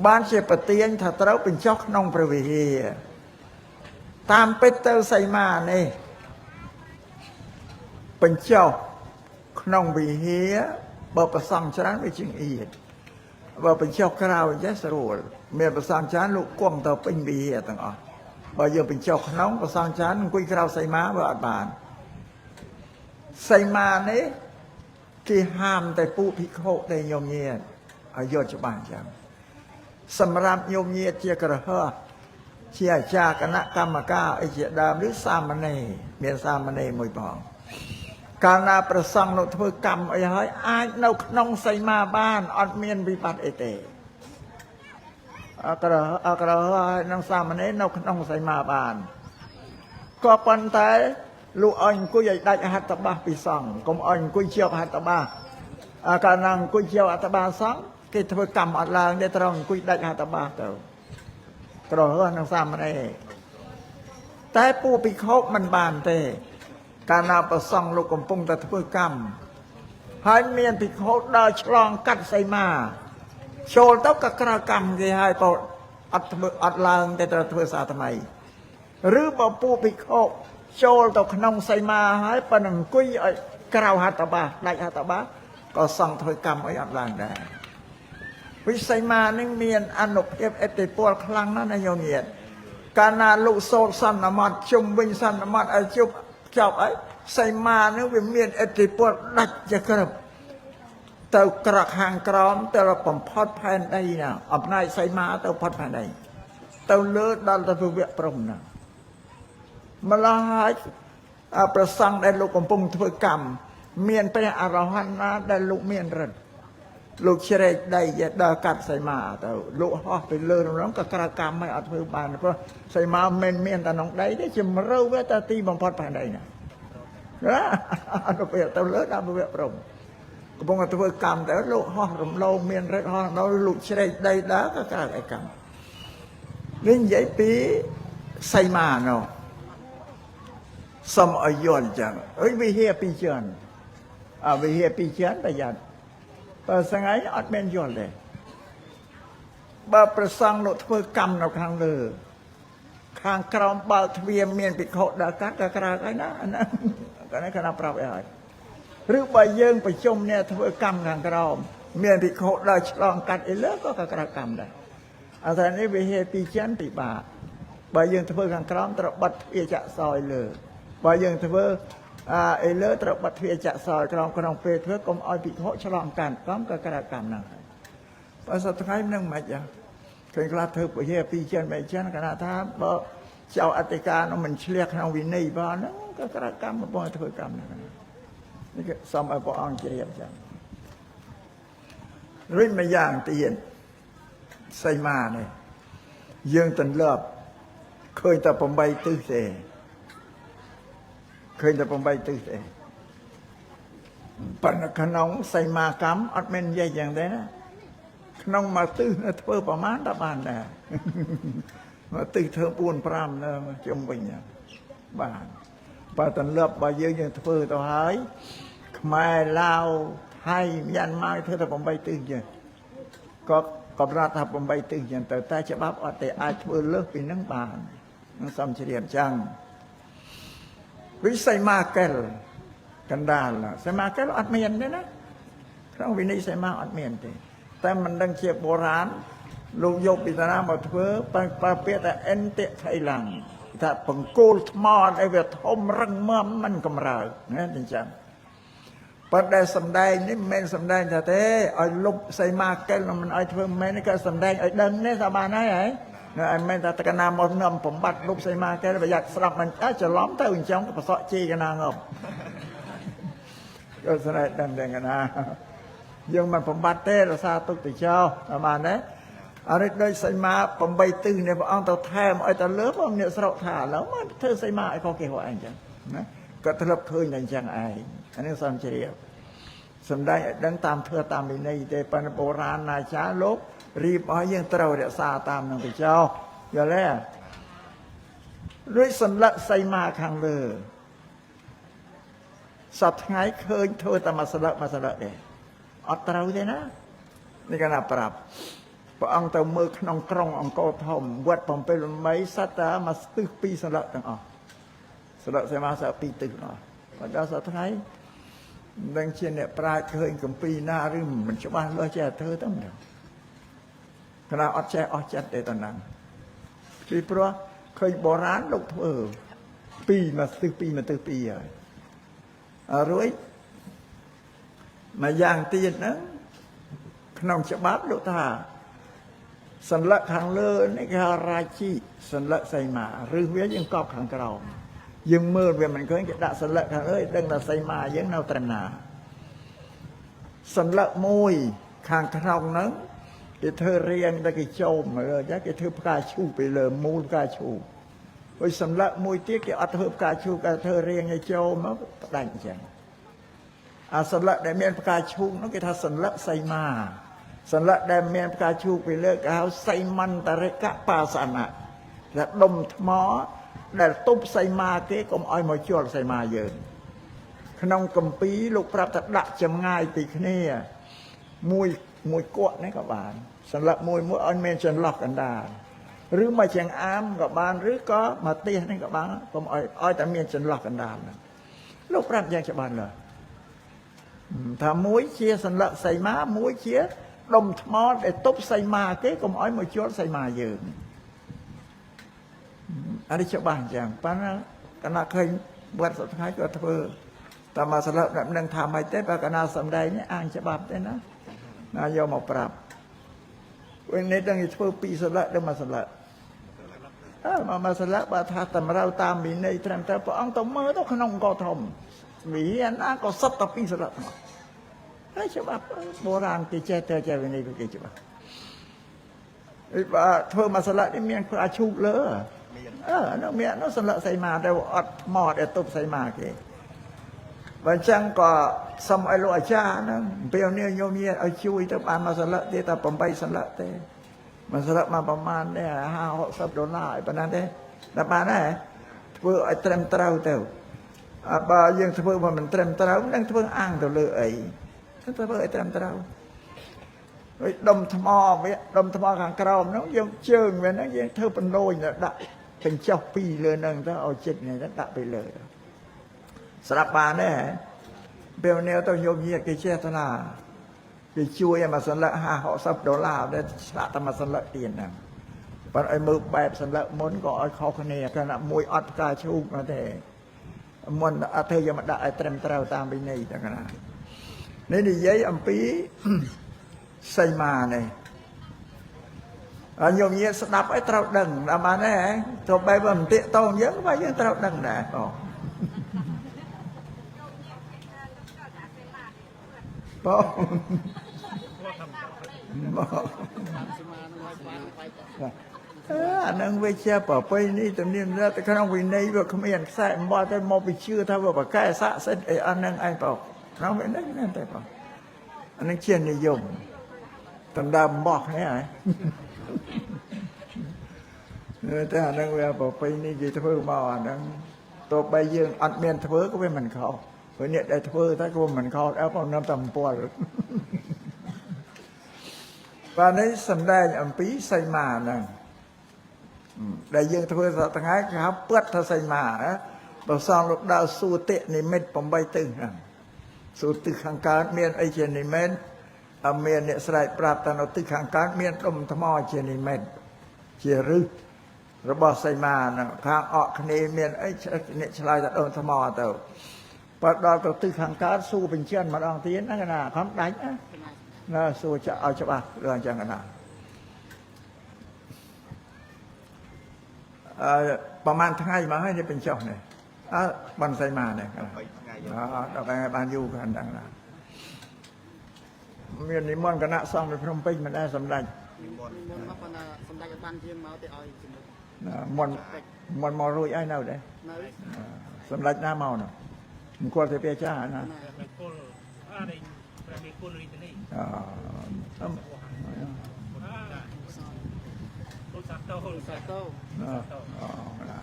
[SPEAKER 1] បានជាប្រទៀងថាត្រូវបញ្ចុះក្នុងព្រះវិហារតាមពិតទៅសីមានេះបញ្ចុះក្នុងវិហារបើប្រសង់ច្រើនវាជាងអៀតបើបញ្ចុះក្រៅអញ្ចឹងស្រួលមានប្រសង់ច្រើនលោកគង់ទៅពេញវិហារទាំងអស់បើយើងបញ្ចុះក្នុងប្រសង់ច្រើនអង្គុយក្រៅសីមាបើអត់បានសីមានេះគេហាមតែពួកភិក្ខុទេញោមញាតឲ្យយល់ច្បាស់អញ្ចឹងសម្រាប់ញោមញាតជាក្រហោះជាអាចារ្យគណៈកម្មការអីជាដើមឬសាមណេរមានសាមណេរមួយផងកាលណាប្រសង់លោកធ្វើកម្មអីហើយអាចនៅក្នុងសីមាបានអត់មានវិបត្តិអីទេអក្រអក្រហើយនឹងសាមណេរនៅក្នុងសីមាបានក៏ប៉ុន្តែលោកឲ្យអង្គុយឲ្យដាច់ហត្ថបាសពីសង្ឃកុំឲ្យអង្គុយជាប់ហត្ថបាសកាលណាអង្គុយជាប់ហត្ថបាសសង្ឃគេធ្វើកម្មអត់ឡើងទេត្រូវអង្គុយដាច់ហត្ថបាសទៅក្រហោះនឹងសាមណេរតែពួកភិក្ខុមិនបានទេកាលណាប្រសង់លោកកំពុងតែធ្វើកម្មហើយមានភិក្ខុដើរឆ្លងកាត់សីមាចូលទៅក៏ក្រៅកម្មគេហើយបើអត់ធ្វើអត់ឡើងតែត្រូវធ្វើសាថ្មីឬបើពួកភិក្ខុ ចូលទៅក្នុងសីមាហើយប៉ុណ្ណឹងអង្គុយឲ្យក្រៅហត្ថបាសដាច់ហត្ថបាសក៏សង្ឃធ្វើកម្មអីអត់ឡើងដែរវិសីមានឹងមានអនុភាពឥទ្ធិពលខ្លាំងណាស់ណាញោមញាតកាលណាលោកសូត្រសន្មត់ជុំវិញសន្មត់ឲ្យជប់ចប់អីសីមានឹងវាមានឥទ្ធិពលដាច់ជាក្រឹបទៅក្រក់ខាងក្រោមទៅបំផុតផែនដីណាអំណាចសីមាទៅផុតផែនដីទៅលើដល់ទៅវគ្គព្រំណាម្ល៉េះហើយប្រសង់ដែលលោកកំពុងធ្វើកម្មមានព្រះអរហន្តណាដែលលោកមានរិទ្ធលោកជ្រែកដីដល់កាត់សីមាទៅលោកហោះទៅលើរំក៏ក្រៅកម្មឲ្យអត់ធ្វើបានព្រោះសីមាមិនមានតែក្នុងដីទេជំរឿវាតែទីបំផុតផែនដីណាអនុភាពទៅលើដល់វគ្គព្រំកំពុងតែធ្វើកម្មទៅលោកហោះរំលងមានរិទ្ធហោះដល់លោកជ្រែកដីដល់ក៏ក្រៅឯកម្មនេះនិយាយពីសីមានោះសុំឲ្យយល់ចឹងអើយវិហារពីរជាន់អវិហារពីរជាន់ប្រយ័ត្នបើស្ងៃអត់មានយល់ទេបើប្រសង់លោកធ្វើកម្មនៅខាងលើខាងក្រោមបើកទ្វារមានភិក្ខុដល់កាត់ក៏ក្រៅហើយណាអាហ្នឹងគាត់នេះគាត់ណាប្រាប់ឲ្យហើយឬបើយើងប្រជុំអ្នកធ្វើកម្មខាងក្រោមមានភិក្ខុដល់ឆ្លងកាត់អីលើក៏ក្រៅកម្មដែរអត់តែនេះវិហារពីរជាន់ពិបាកបើយើងធ្វើខាងក្រោមត្រូវបិទទ្វារចាក់សោយលើបើយើងធ្វើអីលើត្រូវបិទទ្វារចាក់សោយក្រោមក្នុងពេលធ្វើកុំឲ្យភិក្ខុឆ្លងកាត់កម្មក៏ក្រៅកម្មហ្នឹងហើយបើសប្តាហ៍ថ្ងៃនឹងមិនខ្មិចឃើញខ្លះធ្វើពជាពីរចិនបីចិនកណាថាបើចៅអធិការនោះមិនឆ្លៀសក្នុងវិន័យបើហ្នឹងក៏ក្រៅកម្មបងធ្វើកម្មហ្នឹងនេះគឺសូមឲ្យព្រះអង្គជ្រាបចឹងរួចម្យ៉ាងទៀតសីមានេះយើងទន្លាប់ឃើញតែ8ទិសទេឃើញតែ8ទិសទេប៉ុន្តែក្នុងសីមាកម្មអត់មាននិយាយយ៉ាងទេណាក្នុងមួយទិសធ្វើប្រមាណតបានដែរមួយទិសធ្វើ4 5នៅជុំវិញបានបើទន្លាប់បើយើងយើងធ្វើទៅហើយខ្មែរឡាវថៃមីយ៉ាន់ម៉ាធ្វើតែ8ទិសចឹងក៏កំណត់ថា8ទិសចឹងទៅតែច្បាប់អត់ទេអាចធ្វើលើសពីនឹងបាននឹងសំជ្រាបចឹងវិស័យមាកែលកណ្ដាលសីមាកែលអត់មានទេណាក្នុងវិន័យសីមាអត់មានទេតែមិនដឹងជាបុរាណលោកយកពីតាណាមកធ្វើប្រើពាក្យថាអិនតិថៃឡាំងថាបង្គោលថ្មអីវាធំរឹងមាំមិនកម្រើកណាអញ្ចឹងប៉ុន្តែសំដែងនេះមិនមែនសំដែងថាទេឲ្យលុបសីមាកែលមិនឲ្យធ្វើមែនក៏សំដែងឲ្យដឹងនេះថាបានហើយហ៎នៅឯមែនថាតកណាមកនាំបំបត្តិលុបសីមាកែលប្រយ័ត្នស្ដាប់មិនច្រឡំទៅអញ្ចឹងប្រសក់ជីកណាងប់ក៏ស្រែកដឹងតែកណាយើងមិនបំបត្តិទេរសាទុកទៅចោលបានទេអរិយដូចសីមា8ទិសនេះព្រះអង្គទៅថែមឲ្យទៅលើបងអ្នកស្រុកថាឥឡូវមកធ្វើសីមាឲ្យខុសគេហៅឯងអញ្ចឹងណាគាត់ធ្លាប់ឃើញតែអញ្ចឹងឯងអានេះសំជ្រាបសំដែងឲ្យដឹងតាមធ្វើតាមវិន័យទេប៉ុន្តែបុរាណណាចារ្យលោករៀបឲ្យយើងត្រូវរក្សាតាមនឹងទៅចោលយល់ទេដូចសន្លឹកសីមាខាងលើសប្តាហ៍ថ្ងៃឃើញធ្វើតែមួយសន្លឹកមួយសន្លឹកទេអត់ត្រូវទេណានេះកណាប្រាប់ព្រះអង្គទៅមើលក្នុងក្រុងអង្គរធំវត្ត7 8សត្វតាមកស្ទឹះពីរសន្លឹកទាំងអស់សន្លឹកសីមាសពីរទិសទាំងអស់បើដល់សប្តាហ៍ថ្ងៃមិនដឹងជាអ្នកប្រាជ្ញឃើញកម្ពីណាឬមិនច្បាស់លាស់ចេះធ្វើទៅមិនដឹងកណាអត់ចេះអស់ចិត្តទេតំណាងពីព្រោះឃើញបុរាណលោកធ្វើពីរមកស្ទឹះពីរមកទិសពីរហើយរួចមួយយ៉ាងទៀតហ្នឹងក្នុងច្បាប់លោកថាសន្លឹកខាងលើនេះគេហៅរាជីសន្លឹកសីមាឬវាយើងកប់ខាងក្រោមយើងមើលវាមិនឃើញគេដាក់សន្លឹកខាងលើដឹងថាសីមាយើងនៅត្រឹមណាសន្លឹកមួយខាងក្នុងហ្នឹងគេធ្វើរៀងតែគេចូលមើលចាគេធ្វើផ្កាឈូកពីលើមូលផ្កាឈូកហើយសន្លឹកមួយទៀតគេអត់ធ្វើផ្កាឈូកគេធ្វើរៀងឲ្យចូលមកផ្ដាច់អញ្ចឹងអាសន្លឹកដែលមានផ្កាឈូកនោះគេថាសន្លឹកសីមាសន្លឹកដែលមានផ្កាឈូកពីលើគេហៅសីមន្តរិកបាសនៈថាដុំថ្មដែលទប់សីមាគេកុំឲ្យមកជល់សីមាយើងក្នុងកម្ពីលោកប្រាប់ថាដាក់ចម្ងាយពីគ្នាមួយមួយគក់នេះក៏បានសន្លឹកមួយមួយឲ្យមានចន្លោះកណ្ដាល ឬមកចង្អាមក៏បានឬក៏មកផ្ទះនេះក៏បានកុំឲ្យតែមានចន្លោះកណ្ដាលហ្នឹងលោកប្រាប់យ៉ាងច្បាស់លាស់ថាមួយជាសន្លឹកសីមាមួយជាដុំថ្មដែលទប់សីមាគេកុំឲ្យមកជួលសីមាយើងអានេះច្បាស់អញ្ចឹងប៉ុន្តែកណ្ណាឃើញវត្តសប្តាហ៍ក៏ធ្វើតាមមកសន្លឹកនឹងថាម៉េចទេបើកណ្ណាសំដែងអាងច្បាប់ទេណាណាយកមកប្រាប់វិញនេះដឹងធ្វើពីរសន្លឹកដល់មួយសន្លឹកអើមកសន្លឹកបើថាតម្រូវតាមវិន័យត្រឹមត្រូវព្រះអង្គទៅមើលទៅក្នុងអង្គធំវិហារណាក៏សុទ្ធតែពីរសន្លឹកទាំងអស់ហើយច្បាប់បុរាណគេចេះតែចេះវិន័យគេច្បាស់អីបើធ្វើមួយសន្លឹកនេះមានផ្កាឈូកលើអើនោះមាននោះសន្លឹកសីមាទៅអត់ថ្មដែលទប់សីមាគេបើអញ្ចឹងក៏សុំឲ្យលោកអាចារ្យហ្នឹងពេលនេះញោមញាតឲ្យជួយទៅបានមួយសន្លឹកទេតែ8សន្លឹកទេមួយសន្លឹកមកប្រមាណនេះ50 60ដុល្លារប៉ុណ្ណាទេដល់បានដែរធ្វើឲ្យត្រឹមត្រូវទៅអើបើយើងធ្វើមកមិនត្រឹមត្រូវនឹងធ្វើអាងទៅលើអីធ្វើឲ្យត្រឹមត្រូវហើយដុំថ្មវាដុំថ្មខាងក្រោមហ្នឹងយើងជើងវាហ្នឹងយើងធ្វើបណ្ដូញដាក់បញ្ចុះពីរលើហ្នឹងទៅឲ្យចិត្តនេះដាក់ไปលើស្រាប់បានទេពេលនេះទៅញោមញាតគេចេះទៅណាគេជួយឲ្យមួយសន្លឹក50 60ដុល្លារដែលស្លាក់តែមួយសន្លឹកទៀតហ្នឹងបើឲ្យមើលបែបសន្លឹកមុនក៏ឲ្យខុសគ្នាកាលណាមួយអត់ផ្កាឈូកមកទេមុនអត់ធ្វើយកមកដាក់ឲ្យត្រឹមត្រូវតាមវិន័យទាំងណានេះនិយាយអំពីសីមានេះអញញោមញាតស្ដាប់ឲ្យត្រូវដឹងដល់បានទេទោះបីបើមិនតាកតងយើងបើយើងត្រូវដឹងដែរបងបងបងអានឹងវាជាប្រពៃណីទំនៀមទម្លាប់ទៅក្នុងវិន័យវាគ្មានខ្សែអំបោះទៅមកពីជឿថាវាប្រកែស័ក្តិសិទ្ធអីអស់នឹងឯងបងក្នុងវិន័យហ្នឹងទេបងអានឹងជានិយមដណ្ដើមបោះនេះហ៎តែអានឹងវាប្រពៃណីគេធ្វើមកអានឹងទោះបីយើងអត់មានធ្វើក៏វាមិនខុសព្រោះអ្នកដែលធ្វើតែក៏មិនខុសដែរបងនឹមតែអំពាល់បាទនេះសំដែងអំពីសីមាហ្នឹងដែលយើងធ្វើសប្តាហ៍ថ្ងៃគេហៅពឹតថាសីមាណាបើសងលោកដើរសួតិនិមិត្ត8ទិសហ្នឹងសួរទិសខាងកើតមានអីជានិមិត្តអត់មានអ្នកស្រែកប្រាប់តែនៅទិសខាងកើតមានដុំថ្មជានិមិត្តជារឹសរបស់សីមាហ្នឹងខាងអកគ្នាមានអីអ្នកឆ្លើយតែដុំថ្មទៅបើដល់ទៅទិសខាងកើតសួរបញ្ជាក់ម្ដងទៀតណាកណាខំដាច់ណាណាសួរចាក់ឲ្យច្បាស់រឿងអញ្ចឹងកណាអឺប្រហែលថ្ងៃមកហើយនេះបញ្ចុះនេះអើបានសីមានេះកណា
[SPEAKER 2] 3ថ្ងៃ
[SPEAKER 1] អឺដល់ថ្ងៃបានយូរខាងហ្នឹងណាមាននិមន្តគណៈសង្ឃនៅភ្នំពេញមិនដែរសម្ដេច
[SPEAKER 2] និមន្ត
[SPEAKER 3] មុនមកប៉ុន្តែសម្ដេចអត់បានយាងមកទេឲ្យជំនុំ
[SPEAKER 1] ណាមុនមុនមករួចហើយនៅដែរ
[SPEAKER 3] នៅ
[SPEAKER 1] សម្ដេចណាមកនោះមង្គលទេពអាចារ្យណា
[SPEAKER 3] ណា
[SPEAKER 4] ព្រះពលអរិញព្រះមេគុណរាជនី
[SPEAKER 1] អឺ
[SPEAKER 4] ពុទ្ធសាសតោ
[SPEAKER 3] សាតោ
[SPEAKER 1] អូណា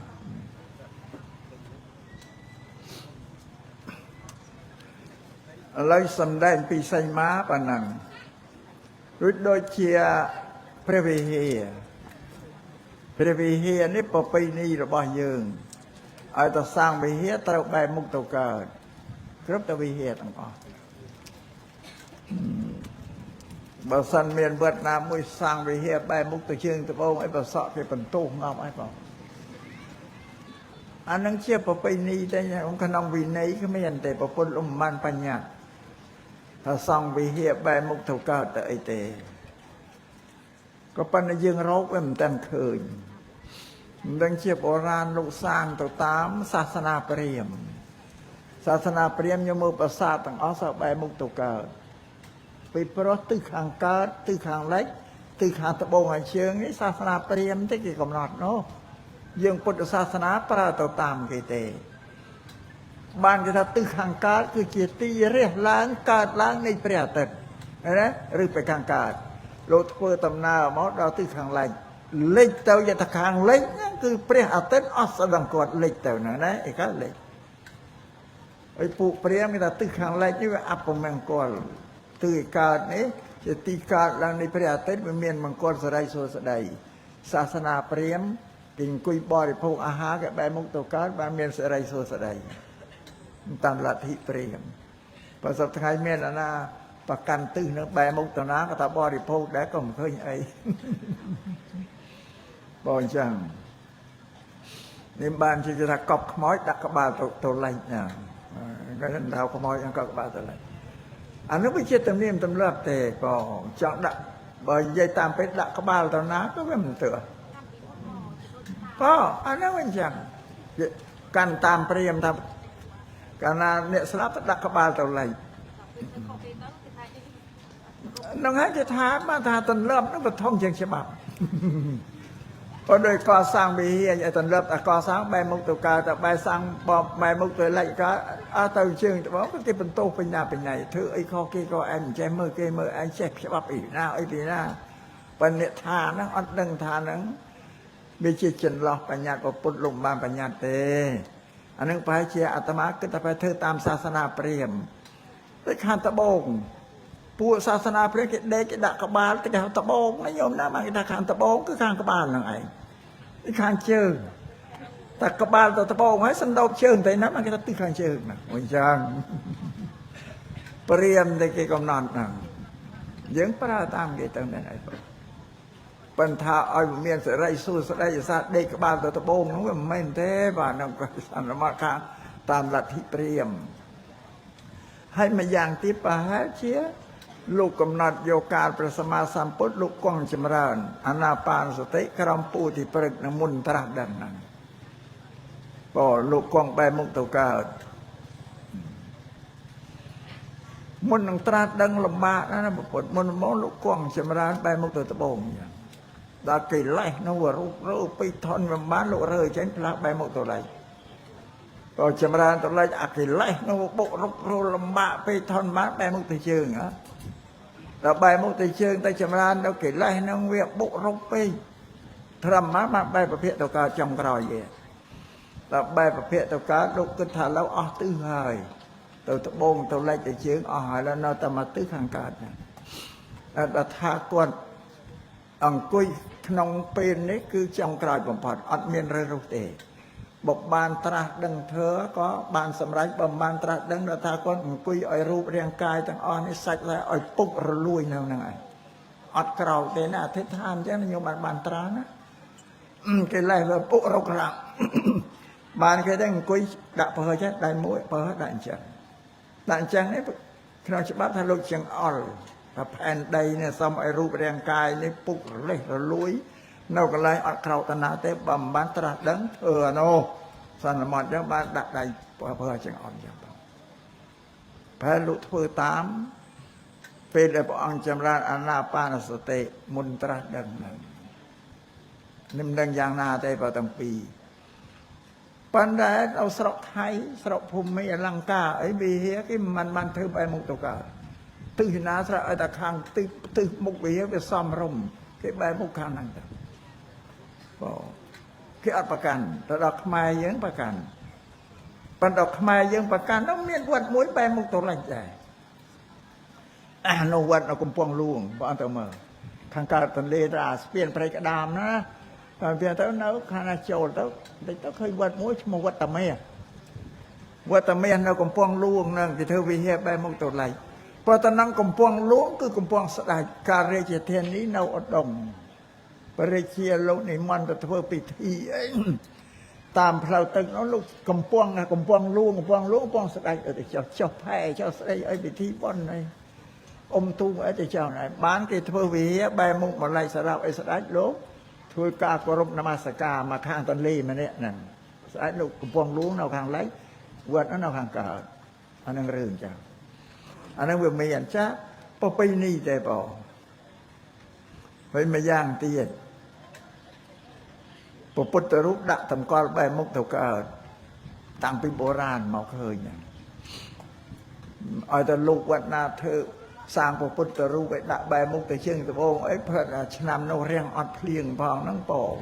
[SPEAKER 1] ឥឡូវសម្ដែងពីសីមាប៉ុណ្ណឹងរួចដូចជាព្រះវិហារព្រះវិហារនេះប្រពៃណីរបស់យើងឲ្យទៅសាងវិហារត្រូវបែរមុខទៅកើតគ្រប់តែវិហារទាំងអស់បើសិនមានវត្តណាមួយសាងវិហារបែរមុខទៅជើងត្បូងអីប្រសក់គេបន្ទោសងប់អីបងអានឹងជាប្រពៃណីតែក្នុងវិន័យគ្មានទេប្រពន្ធលំបានបញ្ញត្តិថាសង់វិហារបែរមុខទៅកើតទៅអីទេក៏ប៉ុន្តែយើងរកវាមិនតាន់ឃើញមិនដឹងជាបុរាណលោកសាងទៅតាមសាសនាព្រាហ្មណ៍សាសនាព្រាហ្មណ៍យកមើលប្រាសាទទាំងអស់សោះបែរមុខទៅកើតពីព្រោះទិសខាងកើតទិសខាងលិចទិសខាងត្បូងខាងជើងនេះសាសនាព្រាហ្មណ៍ទេគេកំណត់នោះយើងពុទ្ធសាសនាប្រើទៅតាមគេទេបានគេថាទិសខាងកើតគឺជាទីរះឡើងកើតឡើងនៃព្រះអាទិត្យឃើញទេឬទៅខាងកើតលោកធ្វើដំណើរមកដល់ទិសខាងលិចលិចទៅយថាខាងលិចហ្នឹងគឺព្រះអាទិត្យអស់ស្ដង្គតលិចទៅហ្នឹងណាអីកើតលិចហើយពួកព្រាហ្មណ៍គេថាទិសខាងលិចនេះវាអពមង្គលទិសកើតនេះជាទីកើតឡើងនៃព្រះអាទិត្យវាមានមង្គលសរីសួស្តី សាសនាព្រាហ្មណ៍គេអង្គុយបរិភោគអាហារគេបែរមុខទៅកើតបានមានសិរីសួស្តីតាមលទ្ធិព្រាហ្មណ៍បើសប្តាហ៍ថ្ងៃមានអាណាប្រកាន់ទិសនឹងបែរមុខទៅណាក៏ថាបរិភោគដែរក៏មិនឃើញអីបងអញ្ចឹងនេះបានជាថាកប់ខ្មោចដាក់ក្បាលទៅលិចណាគេថាខ្មោចអង្គក្បាលទៅលិចអានោះវាជាទំនៀមទម្លាប់ទេបងចង់ដាក់បើនិយាយតាមពេទ្យដាក់ក្បាលទៅណាក៏វាមិនទើក៏អានោះអញ្ចឹងកាន់តាមព្រាមថាកាលណាអ្នកស្លាប់ទៅដាក់ក្បាលទៅលិចនឹងហើយគេថាបានថាទន្លាប់នោះវាធំជាងច្បាប់ព្រោះដោយកសាងវិហារឲ្យទន្លាប់តែកសាងបែរមុខទៅកើតតែបែរសាងបបែរមុខទៅលិចកើតអត់ទៅជើងត្បូងគេបន្ទោសបញ្ញាបញ្ញាធ្វើអីខុសគេក៏ឯងមិនចេះមើលគេមើលឯងចេះច្បាប់អីណាអីពីណាប៉ុន្តែថាហ្នឹងអត់ដឹងថាហ្នឹងវាជាចន្លោះបញ្ញត្តិពុទ្ធលោកបានបញ្ញត្តិទេអានឹងប្រហែលជាអាត្មាគិតថាប្រហែលធ្វើតាមសាសនាព្រាហ្មណ៍ដូចខាងត្បូងពួកសាសនាព្រាហ្មណ៍គេដេកគេដាក់ក្បាលទៅគេហៅត្បូងណាញោមណាបានគេថាខាងត្បូងគឺខាងក្បាលហ្នឹងឯងនេះខាងជើងតែក្បាលទៅត្បូងហើយសណ្ដោបជើងទៅណាបានគេថាទិសខាងជើងណាអញ្ចឹងព្រាហ្មណ៍ដែលគេកំណត់ហ្នឹងយើងប្រើតាមគេទៅนั่นឯងប៉ុន្តែឲ្យមានសិរីសួស្តីសាដេកក្បាលទៅត្បូងហ្នឹងវាមិនមែនទេបាទហ្នឹងក៏សន្មតខាងតាមលទ្ធិព្រាហ្មណ៍ហើយមួយយ៉ាងទៀតប្រហែលជាលោកកំណត់យកកាលព្រះសម្មាសម្ពុទ្ធលោកគង់ចម្រើនអានាបានសតិក្រមពូទីព្រឹកនឹងមុនត្រាស់ដឹងហ្នឹងបើលោកគង់បែរមុខទៅកើតមុននឹងត្រាស់ដឹងលំបាកណាស់ណាពុទ្ធមុនមកលោកគង់ចម្រើនបែរមុខទៅត្បូងចឹងដល់កិលេសនោះរូបរើពីធនមិនបានលោករើចេញផ្លាស់បែរមុខទៅឡែកក៏ចម្រើនទៅឡែកអាកិលេសនោះបុករុករលំបាកពីធនបានបែរមុខទៅជើងហ៎ដល់បែរមុខទៅជើងទៅចម្រើនដល់កិលេសនោះវាបុករុកពេកត្រឹមមកបានបែរប្រភេទទៅកើតចំក្រោយគេដល់បែរប្រភេទទៅកើតលោកគិតថាឡូវអស់ទិសហើយទៅត្បូងទៅលិចទៅជើងអស់ហើយនៅតែមកទិសខាងកើតហ្នឹងដល់ថាគាត់អង្គុយក្នុងពេលនេះគឺចុងក្រោយបំផុតអត់មានរើសរុះទេបើបានត្រាស់ដឹងធ្វើក៏បានសម្រេចបើបានត្រាស់ដឹងដល់ថាគាត់អង្គុយឲ្យរូបរាងកាយទាំងអស់នេះសាច់តែឲ្យពុករលួយនៅហ្នឹងឯងអត់ក្រោកទេណាអធិដ្ឋានអញ្ចឹងខ្ញុំបានត្រាស់ណាគេលេះវាពុករករាំបានគេតែអង្គុយដាក់បើចេះដៃមួយបើដាក់អញ្ចឹងដាក់អញ្ចឹងនេះក្នុងច្បាប់ថាលោកចង្អុលថាផែនដីនេះសុំឲ្យរូបរាងកាយនេះពុករលេះរលួយនៅកន្លែងអត់ក្រោកតាណាទេបើមិនបានត្រាស់ដឹងធ្វើអានោះសន្មត់អញ្ចឹងបានដាក់ដៃបើចង្អុលអញ្ចឹងប្រហែលលោកធ្វើតាមពេលដែលព្រះអង្គចម្រើនអានាបានសតិមុនត្រាស់ដឹងហ្នឹងនេះមិនដឹងយ៉ាងណាទេបើទាំងពីរប៉ុន្តែនៅស្រុកថៃស្រុកភូមិអលង្ការអីវិហារគេមិនបានធ្វើបែរមុខទៅកើតទិសណាស្រាប់ឲ្យតែខាងទិសទិសមុខវិហារវាសំរុំគេបែរមុខខាងហ្នឹងទៅបងគេអត់ប្រកាន់ទៅដល់ខ្មែរយើងប្រកាន់ប៉ុន្តែខ្មែរយើងប្រកាន់នោះមានវត្តមួយបែរមុខទៅលិចដែរអានោះវត្តនៅកំពង់លួងបងទៅមើលខាងកើតទន្លេទៅអាស្ពានព្រៃក្តាមណាតាមវាទៅនៅខាងណាចូលទៅតិចទៅឃើញវត្តមួយឈ្មោះវត្តតាមាសវត្តតាមាសនៅកំពង់លួងហ្នឹងគេធ្វើវិហារបែរមុខទៅលិចព្រោះតំណងកំពង់លួងគឺកំពង់ស្ដេចការាជធានីនៅឧដុង្គព្រះរាជាលោកនិមន្តទៅធ្វើពិធីអីតាមផ្លូវទឹកនោះលោកកំពង់កំពង់លួងកំពង់លួងកំពង់ស្ដេចទៅចុះចុះផែចុះស្ដីអីពិធីបុណ្យអីអ៊ំទូងអីទៅចុះណែបានគេធ្វើវិហារបែរមុខមកលិចសម្រាប់អីស្ដេចលោកធ្វើការគោរពនមស្ការមកខាងទន្លេម្នាក់ហ្នឹងស្ដេចលោកកំពង់លួងនៅខាងលិចវត្តនៅខាងកើតអានឹងរឿងចាអានឹងវាមានចាប្រពៃណីទេបងហើយមួយយ៉ាងទៀតពុទ្ធរូបដាក់តម្កល់បែរមុខទៅកើតតាំងពីបុរាណមកឃើញហ្នឹងឲ្យតែលោកវត្តណាធ្វើសាងពុទ្ធរូបឲ្យដាក់បែរមុខទៅជើងត្បូងអីផិតឆ្នាំនោះរៀងអត់ភ្លៀងផងហ្នឹងបង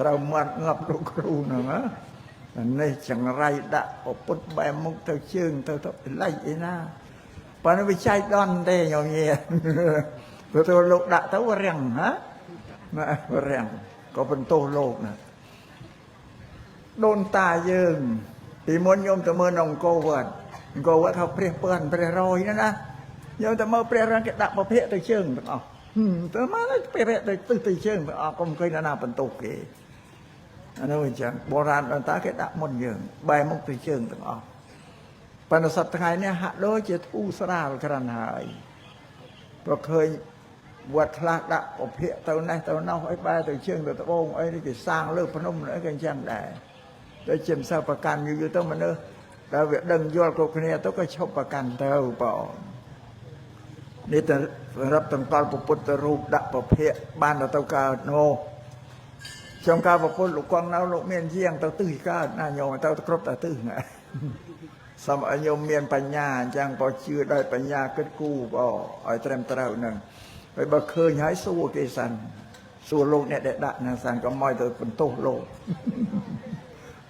[SPEAKER 1] ត្រូវមាត់ងាប់លោកគ្រូហ្នឹងណានេះចង្រៃដាក់ពុទ្ធបែរមុខទៅជើងទៅទៅលិចអីណាប៉ុន្តែវាចៃដន្យទេញោមញាព្រោះទៅលោកដាក់ទៅរៀងហ៎ ណារាំងក៏បន្ទោសលោកណាដូនតាយើងពីមុនញោមទៅមើលនៅអង្គរវត្តអង្គរវត្តថាព្រះពឿនព្រះរយណាណាញោមទៅមើលព្រះរយគេដាក់ពភៈទៅជើងទាំងអស់ទៅមកព្រះភៈទៅទិសទៅជើងទាំងអស់កុំឃើញណាបន្ទោសគេអានោះអញ្ចឹងបុរាណដូនតាគេដាក់មុនយើងបែរមុខទៅជើងទាំងអស់ប៉ុន្តែសប្តាហ៍ថ្ងៃនេះហាក់ដូចជាធូរស្រាលក្រាន់ហើយព្រោះឃើញវត្តខ្លះដាក់ពភៈទៅនេះទៅនោះអីបែរទៅជើងទៅត្បូងអីនេះគេសាងលើភ្នំអីគេអញ្ចឹងដែរតែជាមិនសូវប្រកាន់យូរយូរទៅមនុស្សដែលវាដឹងយល់គ្រប់គ្នាទៅក៏ឈប់ប្រកាន់ទៅបងនេះទៅសម្រាប់តម្កល់ពុទ្ធរូបដាក់ពភៈបានទៅកើតនោះចំការពុទ្ធលោកគង់នៅលោកមានយាងទៅទិសកើតណាញោមទៅគ្រប់តែទិសណាសូមឲ្យញោមមានបញ្ញាអញ្ចឹងបើជឿដោយបញ្ញាគិតគូបងឲ្យត្រឹមត្រូវហ្នឹងហើយបើឃើញហើយសួរគេសិនសួរលោកអ្នកដែលដាក់ណាសិនកុំឲ្យទៅបន្ទោសលោក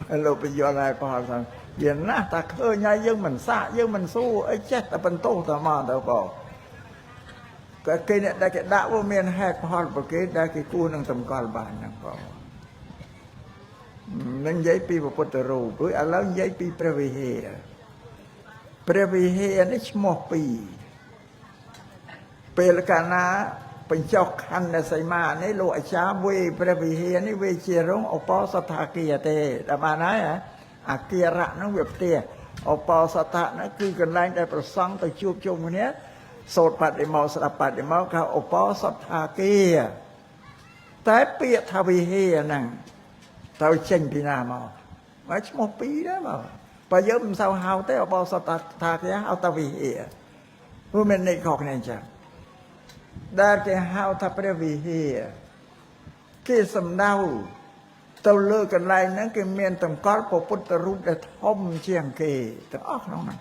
[SPEAKER 1] ហើយលោកបញ្យល់ឲ្យផលសិនវាណាស់តែឃើញហើយយើងមិនសាកយើងមិនសួរអីចេះតែបន្ទោសតែមកទៅបងក៏គេអ្នកដែលគេដាក់វាមានហេតុផលប្រគេដែលគេគួរនឹងតម្កល់បានហ្នឹងបងនឹងនិយាយពីពុទ្ធរូបព្រោះឥឡូវនិយាយពីព្រះវិហារព្រះវិហារនេះឈ្មោះពីរពេលកាលណាបញ្ចុះខណ្ឌសីមានេះលោកអាចារ្យវេព្រះវិហារនេះវាជារោងឧបោសថាគារទេដល់បានហើយអាគារៈហ្នឹងវាផ្ទះឧបោសថៈហ្នឹងគឺកន្លែងដែលប្រសង់ទៅជួបជុំគ្នាសូត្របដិមកស្ដាប់បដិមកគេឧបោសថាគារតែពាក្យថាវិហារហ្នឹងត្រូវចេញពីណាមកមកឈ្មោះពីរដែរមកបើយើងមិនសូវហៅទេឧបោសថាគារហៅថាវិហារព្រោះមានន័យខុសគ្នាអញ្ចឹងដែលគេហៅថាព្រះវិហារគេសំដៅទៅលើកន្លែងហ្នឹងគេមានតម្កល់ពុទ្ធរូបដែលធំជាងគេទាំងអស់ក្នុងហ្នឹង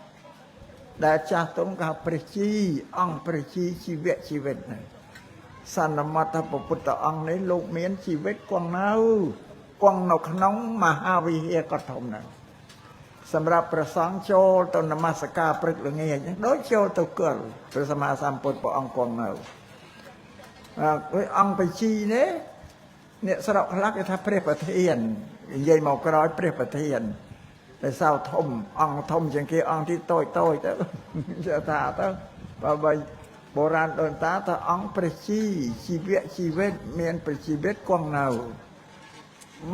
[SPEAKER 1] ដែលចាស់ទុំគេហៅព្រះជីអង្គព្រះជីជីវៈជីវិតហ្នឹងសន្មតថាពុទ្ធអង្គនេះលោកមានជីវិតគង់នៅក្នុងមហាវិហារក៏ធំហ្នឹងសម្រាប់ព្រះសង្ឃចូលទៅនមស្ការព្រឹកល្ងាចដូចចូលទៅកិលព្រះសម្មាសម្ពុទ្ធព្រះអង្គគង់នៅអង្គបជីនេះអ្នកស្រុកខ្លះគេថាព្រះប្រធាននិយាយមកក្រោយព្រះប្រធានតែសៅធំអង្គធំជាងគេអង្គទីតូចតូចទៅគេថាទៅបើបុរាណដូនតាថាអង្គព្រះជីជីវៈជីវិតមានព្រះជីវិតគង់នៅ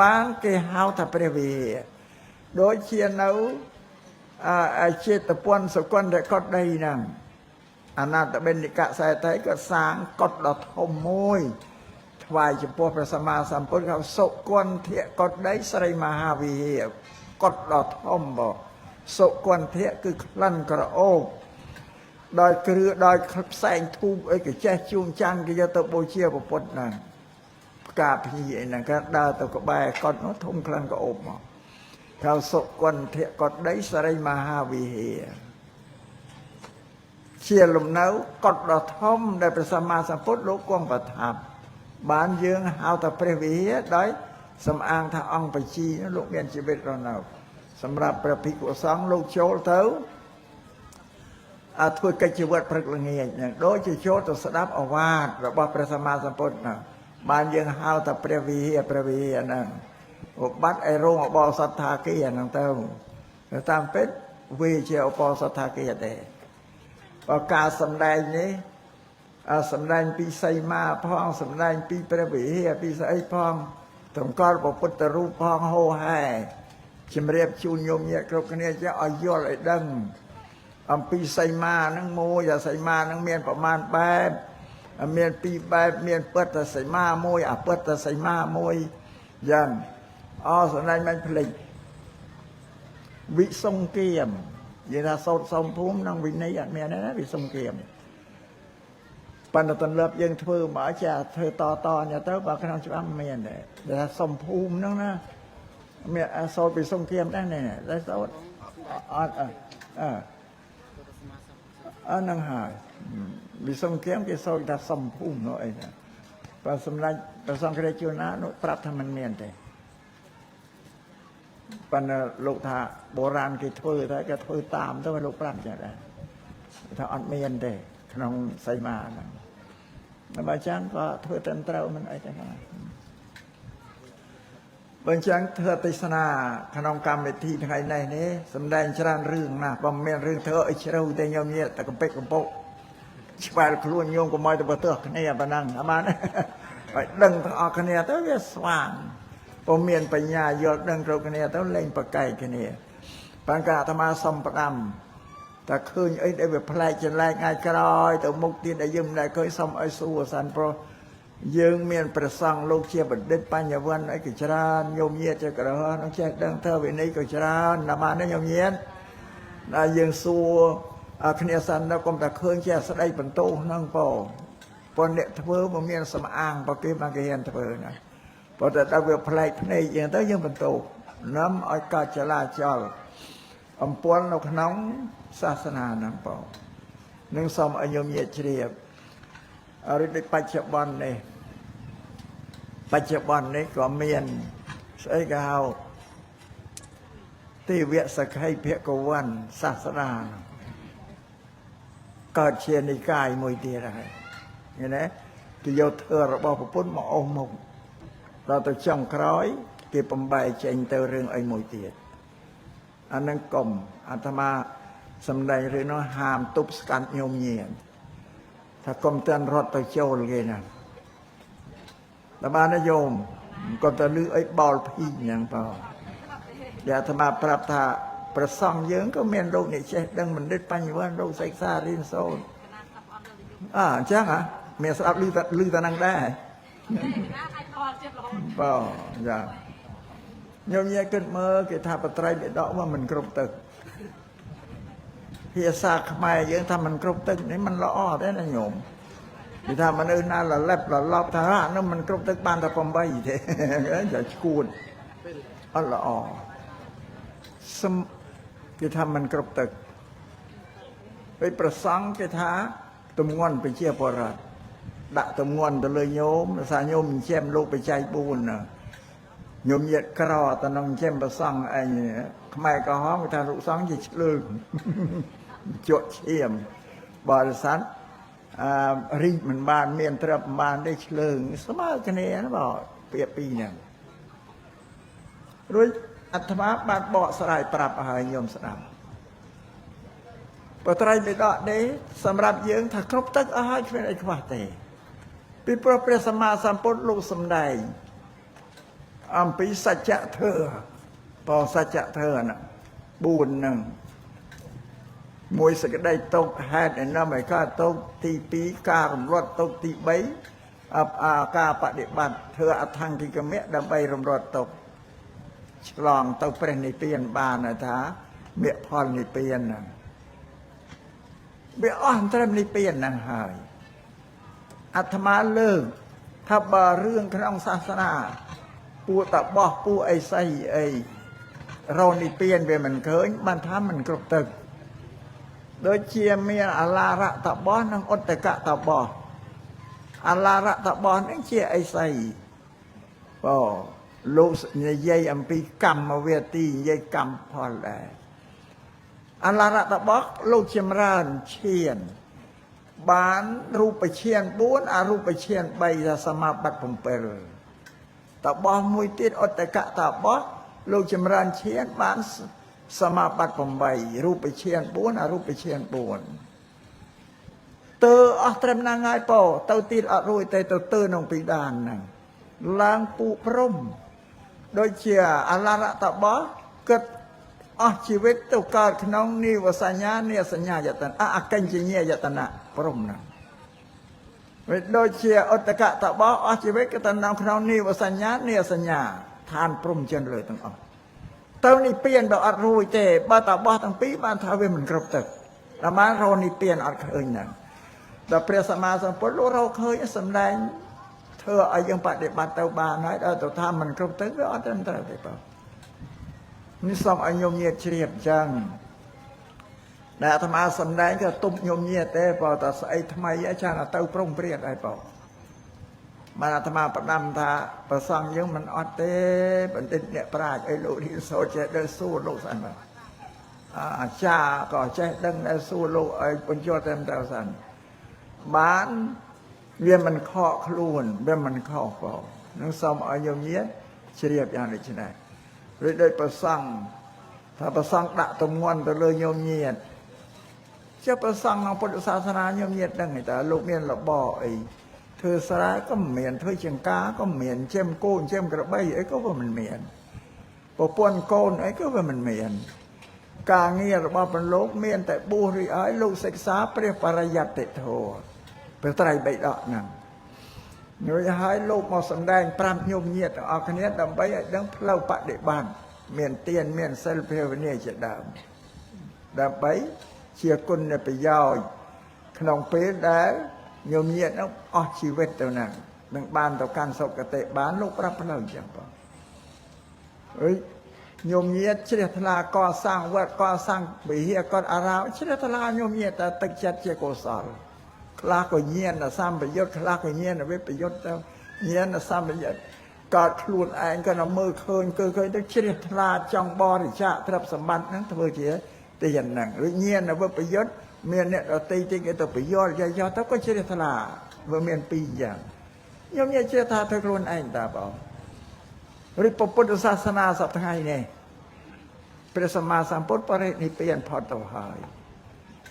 [SPEAKER 1] បានគេហៅថាព្រះវិហារដូចជានៅចេតពន្ធសុគន្ធកុដដីហ្នឹងអនាថបិណ្ឌិកសេដ្ឋីក៏សាងកុដដ៏ធំមួយថ្វាយចំពោះព្រះសម្មាសម្ពុទ្ធគេសុគន្ធកុដដីស្រីមហាវិហារកុដដ៏ធំបងសុគន្ធៈគឺក្លិនក្រអូបដោយគ្រឿដោយផ្សែងធូបអីគេចេះជួងចាំងគេយកទៅបូជាពុទ្ធហ្នឹងផ្កាភ្ញីអីហ្នឹងគេដើរទៅក្បែរកុដនោះធំក្លិនក្រអូបមកថាសុគន្ធៈកុដដីស្រីមហាវិហារជាលំនៅកុដដ៏ធំដែលព្រះសម្មាសម្ពុទ្ធលោកគង់ប្រថាប់បានយើងហៅថាព្រះវិហារដោយសំអាងថាអង្គបជីលោកមានជីវិតរស់នៅសម្រាប់ព្រះភិក្ខុសង្ឃលោកចូលទៅធ្វើកិច្ចជីវិតព្រឹកល្ងាចហ្នឹងដូចជាចូលទៅស្ដាប់ឱវាទរបស់ព្រះសម្មាសម្ពុទ្ធហ្នឹងបានយើងហៅថាព្រះវិហារព្រះវិហារហ្នឹងបាត់ឯរោងឧបោសថាគារហ្នឹងទៅតាមពិតវាជាឧបោសថាគារទេបើការសម្ដែងនេះសម្ដែងពីសីមាផងសម្ដែងពីព្រះវិហារពីស្អីផងតម្កល់ពុទ្ធរូបផងហោហែជំរាបជូនញោមញាតិគ្រប់គ្នាចេះឲ្យយល់ឲ្យដឹងអំពីសីមាហ្នឹងមួយអាសីមាហ្នឹងមានប្រមាណបែបមានពីរបែបមានពុទ្ធសីមាមួយអពុទ្ធសីមាមួយយ៉ាងអសម្ដែងមិនភ្លេចវិសង្គាមនិយាយថាសោតសំភូមិនិងវិន័យអត់មានទេណាវិសង្គាមប៉ុន្តែទន្លាប់យើងធ្វើមកចាធ្វើតតញទៅបើក្នុងច្បាប់មានដែរតែថាសំភូមិហ្នឹងណាមានសោតវិសង្គាមដែរនេះតែសោតអត់អឺអឺហ្នឹងហើយវិសង្គាមគេសោតថាសំភូមិនោះអីណាបើសម្ដេចព្រះសង្ឃរាជជួនណានោះប្រាប់ថាមិនមានទេប៉ុន្តែលោកថាបុរាណគេធ្វើតែគេធ្វើតាមទៅលោកប្រាប់ចឹងដែរថាអត់មានទេក្នុងសីមាហ្នឹង បើចឹងក៏ធ្វើត្រឹមត្រូវមិនអីទេណាបើអញ្ចឹងធ្វើទេសនាក្នុងកម្មវិធីថ្ងៃនេះនេះសំដែងច្រើនរឿងណាស់បើមិនមានរឿងធ្វើឲ្យជ្រៅទេញោមញាតតែកំពេចកំពុកឆ្វែលខ្លួនញោមកុំឲ្យទៅប្រទោះគ្នាប៉ុណ្ណឹងអត់បានឲ្យដឹងទាំងអស់គ្នាទៅវាស្វាងពុំមានបញ្ញាយល់ដឹងគ្រប់គ្នាទៅលែងប្រកែកគ្នាបានក៏អាត្មាសុំផ្ដាំតែឃើញអីដែលវាប្លែកចន្លែកថ្ងៃក្រោយទៅមុខទៀតដែលយើងមិនដែលឃើញសុំឲ្យសួរសិនព្រោះយើងមានព្រះសង្ឃលោកជាបណ្ឌិតបញ្ញវន្តអីក៏ច្រើនញោមញាតជាក្រហមនឹងចេះដឹងធ្វើវិន័យក៏ច្រើនណាស់បានទេញោមញាតដល់យើងសួរគ្នាសិនទៅកុំតែឃើញជាស្ដីបន្ទោសហ្នឹងពោប៉ុន្តែអ្នកធ្វើមិនមានសំអាងបើគេបានគេហ៊ានធ្វើណាប៉ុន្តែដល់វាប្លែកភ្នែកយ៉ាងទៅយើងបន្ទោសនាំឲ្យកើតចលាចលអំពល់នៅក្នុងសាសនាហ្នឹងបងនឹងសូមឲ្យញោមញាតជ្រាបអរិយដូចបច្ចុប្បន្ននេះបច្ចុប្បន្ននេះក៏មានស្អីគេហៅទេវសក្ខីភគវ័នសាសនាកើតជានិកាយមួយទៀតហើយឃើញទេគេយកធ្វើរបស់ប្រពន្ធមកអស់មុខដល់ទៅចុងក្រោយគេបំបែកចេញទៅរឿងអីមួយទៀតអានឹងកុំអាត្មាសំដែងរឿងនោះហាមទប់ស្កាត់ញោមញាតថាកុំតាន់រត់ទៅចូលគេណាដល់បានណាញោមកុំទៅលឺអីបោលភីហ្នឹងបងដែលអាត្មាប្រាប់ថាប្រសង់យើងក៏មានលោកអ្នកចេះដឹងបណ្ឌិតបញ្ញវន្តលោកសិក្សារៀនសូត្រអើអញ្ចឹងហ៎មានស្ដាប់លឺតែលឺតែហ្នឹងដែរបងយ៉ាញោមញាតគិតមើលគេថាបត្រៃបិដកមកមិនគ្រប់ទឹកភាសាខ្មែរយើងថាមិនគ្រប់ទឹកនេះមិនល្អទេណាញោមគេថាមនុស្សណាលលេបលឡប់ថាអានោះមិនគ្រប់ទឹកបានតែ8ទេចាឈួតអត់ល្អសំគេថាមិនគ្រប់ទឹកពេលប្រសង់គេថាទម្ងន់ប្រជាពលរដ្ឋដាក់ទម្ងន់ទៅលើញោមដោយសារញោមចិញ្ចឹមលោកបច្ច័យ4ណាញោមញាតក្រទៅនឹងចិញ្ចឹមប្រសង់ឯងខ្មែរក្រហមគេថាលោកសង្ឃជាឆ្លើងជក់ឈាមបរិស័ទអឺរីកមិនបានមានទ្រព្យមិនបានទេឆ្លើងស្មើគ្នាណាបងពាក្យពីរហ្នឹងរួចអាត្មាបានបកស្រាយប្រាប់ឲ្យញោមស្ដាប់បត្រៃបិដកនេះសម្រាប់យើងថាគ្រប់ទឹកអស់ហើយគ្មានអីខ្វះទេពីព្រោះព្រះសម្មាសម្ពុទ្ធលោកសម្ដែងអំពីសច្ចធម៌បសច្ចធម៌ហ្នឹង4ហ្នឹងមួយសេចក្តីទុកហេតុឯនាំឲ្យកើតទុកទី2ការរំលត់ទុកទី3អាការបដិបត្តិធ្វើអថង្គិកមៈដើម្បីរំលត់ទុកឆ្លងទៅព្រះនិព្វានបានថាមគ្គផលនិព្វានហ្នឹងវាអស់ត្រឹមនិព្វានហ្នឹងហើយអាត្មាលើកថាបើរឿងក្នុងសាសនាពួកតបោះពួកអីសីអីរកនិព្វានវាមិនឃើញបានថាមិនគ្រប់ទឹកដូចជាមានអាឡារៈតបោះនិងឧត្តកតបោះអាឡារៈតបោះនឹងជាអីសីបើលោកនិយាយអំពីកម្មវាទីនិយាយកម្មផលដែរអាឡារៈតបោះលោកចម្រើនឈានបានរូបឈាន4អរូបឈាន3ថាសមាបត្តិ7តបោះមួយទៀតឧត្តកតបោះលោកចម្រើនឈានបានសមាបត្តិ8រូបឈាន4អរូបឈាន4ទើអស់ត្រឹមហ្នឹងហើយពោទៅទៀតអត់រួចទេទៅទើក្នុងពីដានហ្នឹងឡើងពូព្រំដូចជាអាឡារៈតបោះគិតអស់ជីវិតទៅកើតក្នុងនិវសញ្ញានិសញ្ញាយតនៈអកិញ្ចញ្ញាយតនៈព្រំហ្នឹងវាដូចជាឧត្តកតបោះអស់ជីវិតក៏ទៅក្នុងនិវសញ្ញានិសញ្ញាឋានព្រំចិនលើទាំងអស់ទៅនិព្វានបើអត់រួចទេបើតបោះទាំងពីរបានថាវាមិនគ្រប់ទឹកដល់បានរកនិព្វានអត់ឃើញហ្នឹងដល់ព្រះសម្មាសម្ពុទ្ធលោករកឃើញសម្ដែងធ្វើឲ្យយើងបដិបត្តិទៅបានហើយដល់ទៅថាមិនគ្រប់ទឹកវាអត់ត្រឹមត្រូវទេបងនេះសូមឲ្យញោមញាតជ្រាបអញ្ចឹងដែលអាត្មាសម្ដែងក៏ទុំញោមញាតទេបើតែស្អីថ្មីអាចារ្យទៅប្រុងព្រាតហើយបងបានអាត្មាផ្ដាំថាប្រសង់យើងមិនអត់ទេបណ្ឌិតអ្នកប្រាជ្ញអីលោករៀនសូត្រចេះដឹងសួរលោកសិនបាទអាចារ្យក៏ចេះដឹងដែរសួរលោកឲ្យបញ្យល់តែត្រូវសិនបាន វាមិនខកខ្លួនវាមិនខកផងនឹងសូមឲ្យញោមញាតជ្រាបយ៉ាងដូចនេះឬដូចប្រសង់ថាប្រសង់ដាក់ទម្ងន់ទៅលើញោមញាតជាប្រសង់ក្នុងពុទ្ធសាសនាញោមញាតដឹងឯតើលោកមានរបរអីធ្វើស្រែក៏មិនមានធ្វើចង្ការក៏មិនមានចិញ្ចឹមគោចិញ្ចឹមក្របីអីក៏វាមិនមានប្រពន្ធកូនអីក៏វាមិនមានការងាររបស់ប្រលោកមានតែបួសឬឲ្យលោកសិក្សាព្រះបរិយត្តិធម៌ព្រះត្រៃបិដកហ្នឹងរួចហើយលោកមកសម្ដែងប្រាប់ញោមញាតទាំងអស់គ្នាដើម្បីឲ្យដឹងផ្លូវបដិបត្តិមានទានមានសិលភាវនាជាដើមដើម្បីជាគុណប្រយោជន៍ក្នុងពេលដែលញោមញាតនោះអស់ជីវិតទៅហ្នឹងនឹងបានទៅកាន់សុគតិបានលោកប្រាប់ផ្លូវអញ្ចឹងបងអើយញោមញាតជ្រះថ្លាកសាងវត្តកសាងវិហារកត់អារាមជ្រះថ្លាញោមញាតតែទឹកចិត្តជាកុសលខ្លះក៏ញាណសម្បយុទ្ធខ្លះក៏ញាណវិបយុទ្ធទៅញាណសម្បយុទ្ធកើតខ្លួនឯងក៏នៅមើលឃើញគឺឃើញទៅជ្រះថ្លាចង់បរិច្ចាគទ្រព្យសម្បត្តិហ្នឹងធ្វើជាទានហ្នឹងឬញាណវិបយុទ្ធមានអ្នកដទៃទៀតគេទៅប្រយោលយកយកទៅក៏ជ្រះថ្លាវាមានពីរយ៉ាងញោមញាតជ្រះថ្លាធ្វើខ្លួនឯងតាបងឬពុទ្ធសាសនាសប្តាហ៍ថ្ងៃនេះព្រះសម្មាសម្ពុទ្ធបរិនិព្វានផុតទៅហើយ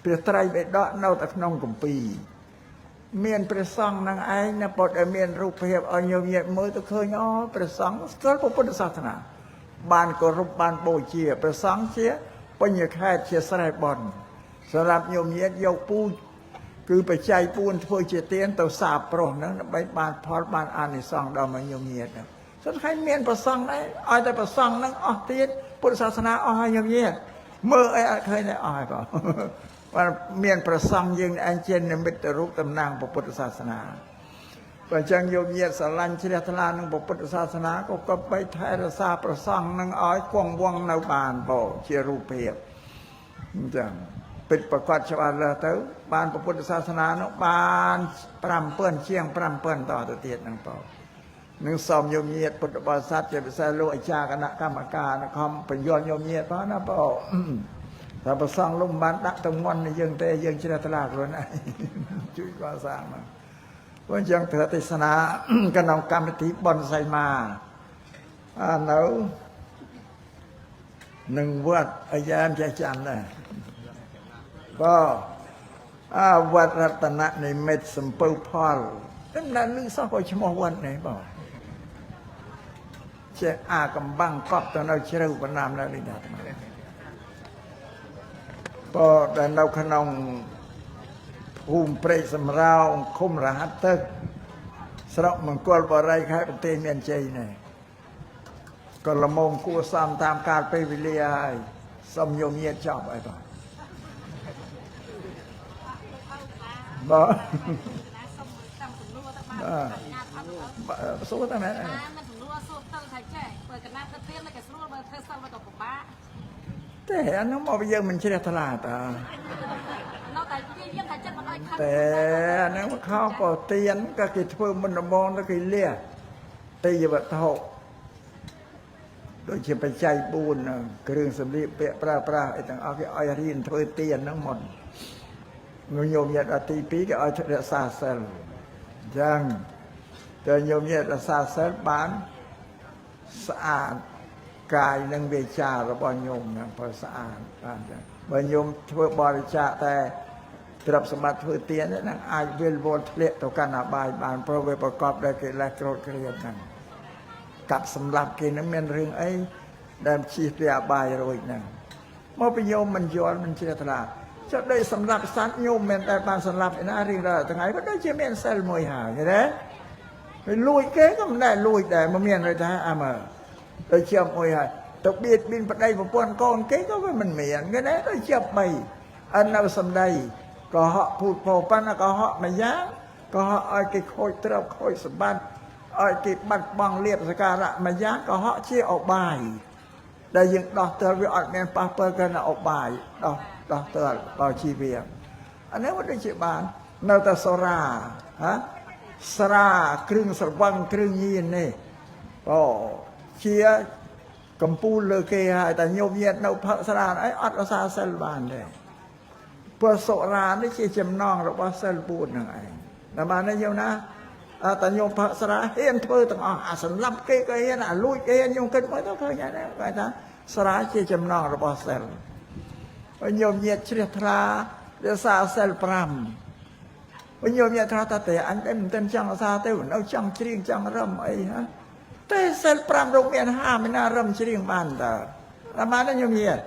[SPEAKER 1] ព្រះត្រៃបិដកនៅតែក្នុងគម្ពីរមានព្រះសង្ឃនឹងឯងណាពុទ្ធឲ្យមានរូបភាពឲ្យញោមញាតមើលទៅឃើញអូព្រះសង្ឃស្គាល់ពុទ្ធសាសនាបានគោរពបានបូជាព្រះសង្ឃជាបញ្ញខេតជាស្រែបន់សម្រាប់ញោមញាតយកពូជគឺបច្ច័យ4ធ្វើជាទានទៅសាបប្រុសហ្នឹងដើម្បីបានផលបានអានិសង្សដល់មកញោមញាតហ្នឹងសុទ្ធតែមានព្រះសង្ឃដែរឲ្យតែព្រះសង្ឃហ្នឹងអស់ទៀតពុទ្ធសាសនាអស់ហើយញោមញាតមើលអីអត់ឃើញទេអស់ហើយបងបាទមានព្រះសង្ឃយើងឯងជានិមិត្តរូបតំណាងពុទ្ធសាសនាបើចឹងយោមញាតស្រឡាញ់ជ្រះថ្លានឹងពុទ្ធសាសនាក៏គប្បីថែរក្សាព្រះសង្ឃនឹងឲ្យគង់វង្សនៅបានបងជារូបភាពអញ្ចឹងពិតប្រកបច្បាស់លាស់ទៅបានពុទ្ធសាសនានោះបាន5000ជាង5000តទៅទៀតហ្នឹងបងនឹងសូមយោមញាតពុទ្ធបរិស័ទជាពិសេសលោកអាចារ្យគណៈកម្មការខំបញ្យល់យោមញាតផងណាបងតែប្រសងលោកមិនបានដាក់ទម្ងន់ឲ្យយើងទេយើងជ្រះថ្លាខ្លួនឯងជួយកសាងមកព្រោះអញ្ចឹងត្រូវទេសនាក្នុងកម្មវិធីបុណ្យសីមាអានៅនឹងវត្តអាយ៉ាមចេះចាំដែរបងអាវត្តរតននិមិត្តសំពៅផលមិនដែលឮសោះក៏ឈ្មោះវត្តនេះបងចេះអាកំបាំងកប់ទៅនៅជ្រៅបណ្ណាំនៅនេះដែរបើដែលនៅក្នុងភូមិព្រែកសំរោងឃុំរហ័តទឹកស្រុកមង្គលបរិយខេត្តបន្ទាយមានជ័យនេះក៏ល្មមគួសមតាមកាលពេលវេលាហើយសូមញោមញាតចប់ហើយបងបាទ
[SPEAKER 2] សុំតាមសំណួរទៅបាទ
[SPEAKER 1] សួរតែមែន
[SPEAKER 2] មិនសំណួរសួរទៅថាចេះបើកណាត់ទៅទៀនក៏ស្រួលបើធ្វើសិលក៏ពិបាក
[SPEAKER 1] ទេអានោះមកយើងមិនជ្រះថ្លាតា
[SPEAKER 2] នៅតែព្យាយាមថាចិត្តមិនអោយខឹង
[SPEAKER 1] តែអាហ្នឹងខោក៏ទៀនក៏គេធ្វើមុនដំបងទៅគេលះទេយវត្ថុដូចជាបច្ច័យ4គ្រឿងសម្លៀកពាក់ប្រើប្រាស់អីទាំងអស់គេឲ្យរៀនធ្វើទៀនហ្នឹងមុនញោមញាតដល់ទី2គេឲ្យរក្សាសិលអញ្ចឹងតែញោមញាតរក្សាសិលបានស្អាតកាយនិងវាចារបស់ញោមហ្នឹងព្រោះស្អាតបានចឹងបើញោមធ្វើបរិច្ចាគតែទ្រព្យសម្បត្តិធ្វើទានហ្នឹងអាចវិលវល់ធ្លាក់ទៅកាន់អបាយបានព្រោះវាប្រកបដោយកិលេសក្រោធគ្រាមហ្នឹងកាប់សម្លាប់គេហ្នឹងមានរឿងអីដែលជិះទៅអបាយរួចហ្នឹងមកពីញោមមិនយល់មិនជ្រះថ្លាចុះដូចសម្លាប់សត្វញោមមិនដែលបានសម្លាប់ឯណារៀងរាល់ថ្ងៃក៏ដូចជាមានសិលមួយហើយឃើញទេហើយលួចគេក៏មិនដែលលួចដែរមិនមានន័យថាអាមើដូចជាមួយហើយទៅបៀតបៀនប្តីប្រពន្ធកូនគេក៏វាមិនមានគេដែរដូចជាបីអិននៅសំដីក៏ហក់ភូតពោប៉ុន្តែក៏ហក់មួយយ៉ាងក៏ហក់ឲ្យគេខូចទ្រព្យខូចសម្បត្តិឲ្យគេបាត់បង់លៀបសការៈមួយយ៉ាងក៏ហក់ជាអបាយដែលយើងដោះទល់វាអត់មានប៉ះពាល់กันអបាយដោះដោះទល់ដល់ជីវៈអានេះវាដូចជាបាននៅតែសូរាហ៎ស្រាគ្រឿងស្រវឹងគ្រឿងញៀននេះអូជាកម្ពូលលើគេហើយតែញោមញាតនៅផឹកស្រាអីអត់រសាសិលបានទេព្រោះសុរានេះជាចំណងរបស់សិល4ហ្នឹងឯង ណាបានទេញោមណាអើតាញោមផឹកស្រាហ៊ានធ្វើទាំងអស់អាសម្លាប់គេក៏ហ៊ានអាលួចគេហ៊ានញោមគិតមើលទៅឃើញហើយគេថាស្រាជាចំណងរបស់សិលហើយញោមញាតជ្រះថ្លារក្សាសិល5ហើយញោមញាតថាតែអញតែមិនទាន់ចង់រក្សាទេនៅចង់ច្រៀងចង់រំអីហ៎តែសិល5រកមានហាមិនណារំច្រៀងបានតើតាមបានទេញោមញាត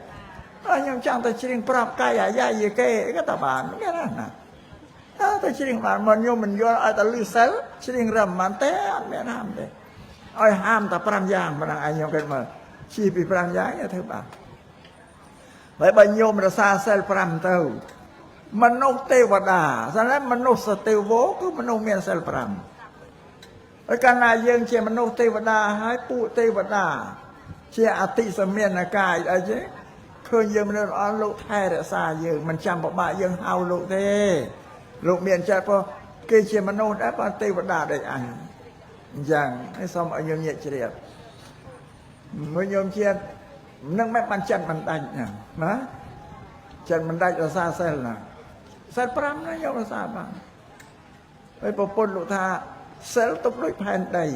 [SPEAKER 1] អើញោមចង់តែច្រៀងប្រាប់កាយអាយ៉ាយគេក៏តបានមានណាអើតែច្រៀងបានមកញោមមិនយល់ឲ្យតែលឺសិលច្រៀងរំបានទេអត់មានហាមទេឲ្យហាមតែ5យ៉ាងប៉ុណ្ណឹងឯងញោមគិតមើលជីពី5យ៉ាងធ្វើបានហើយបើញោមរសាសិល5ទៅមនុស្សទេវតាស្រាប់មនុស្សទេវោគឺមនុស្សមានសិល5ហើយកាលណាយើងជាមនុស្សទេវតាហើយពួកទេវតាជាអតិសមានកាយអីទេឃើញយើងមនុស្សអស់លោកថែរក្សាយើងមិនចាំពិបាកយើងហៅលោកទេលោកមានចិត្តព្រោះគេជាមនុស្សដែរប៉ុន្តែទេវតាដូចអញអញ្ចឹងឯសូមឲ្យញោមញាតិជ្រាបមួយញោមជាតិនឹងមិនបានចិត្តមិនដាច់ណាណាចិត្តមិនដាច់រសាសិលណាសិល5ណាញោមរសាបានហើយប្រពន្ធលោកថាសិលទុកដូចផែនដី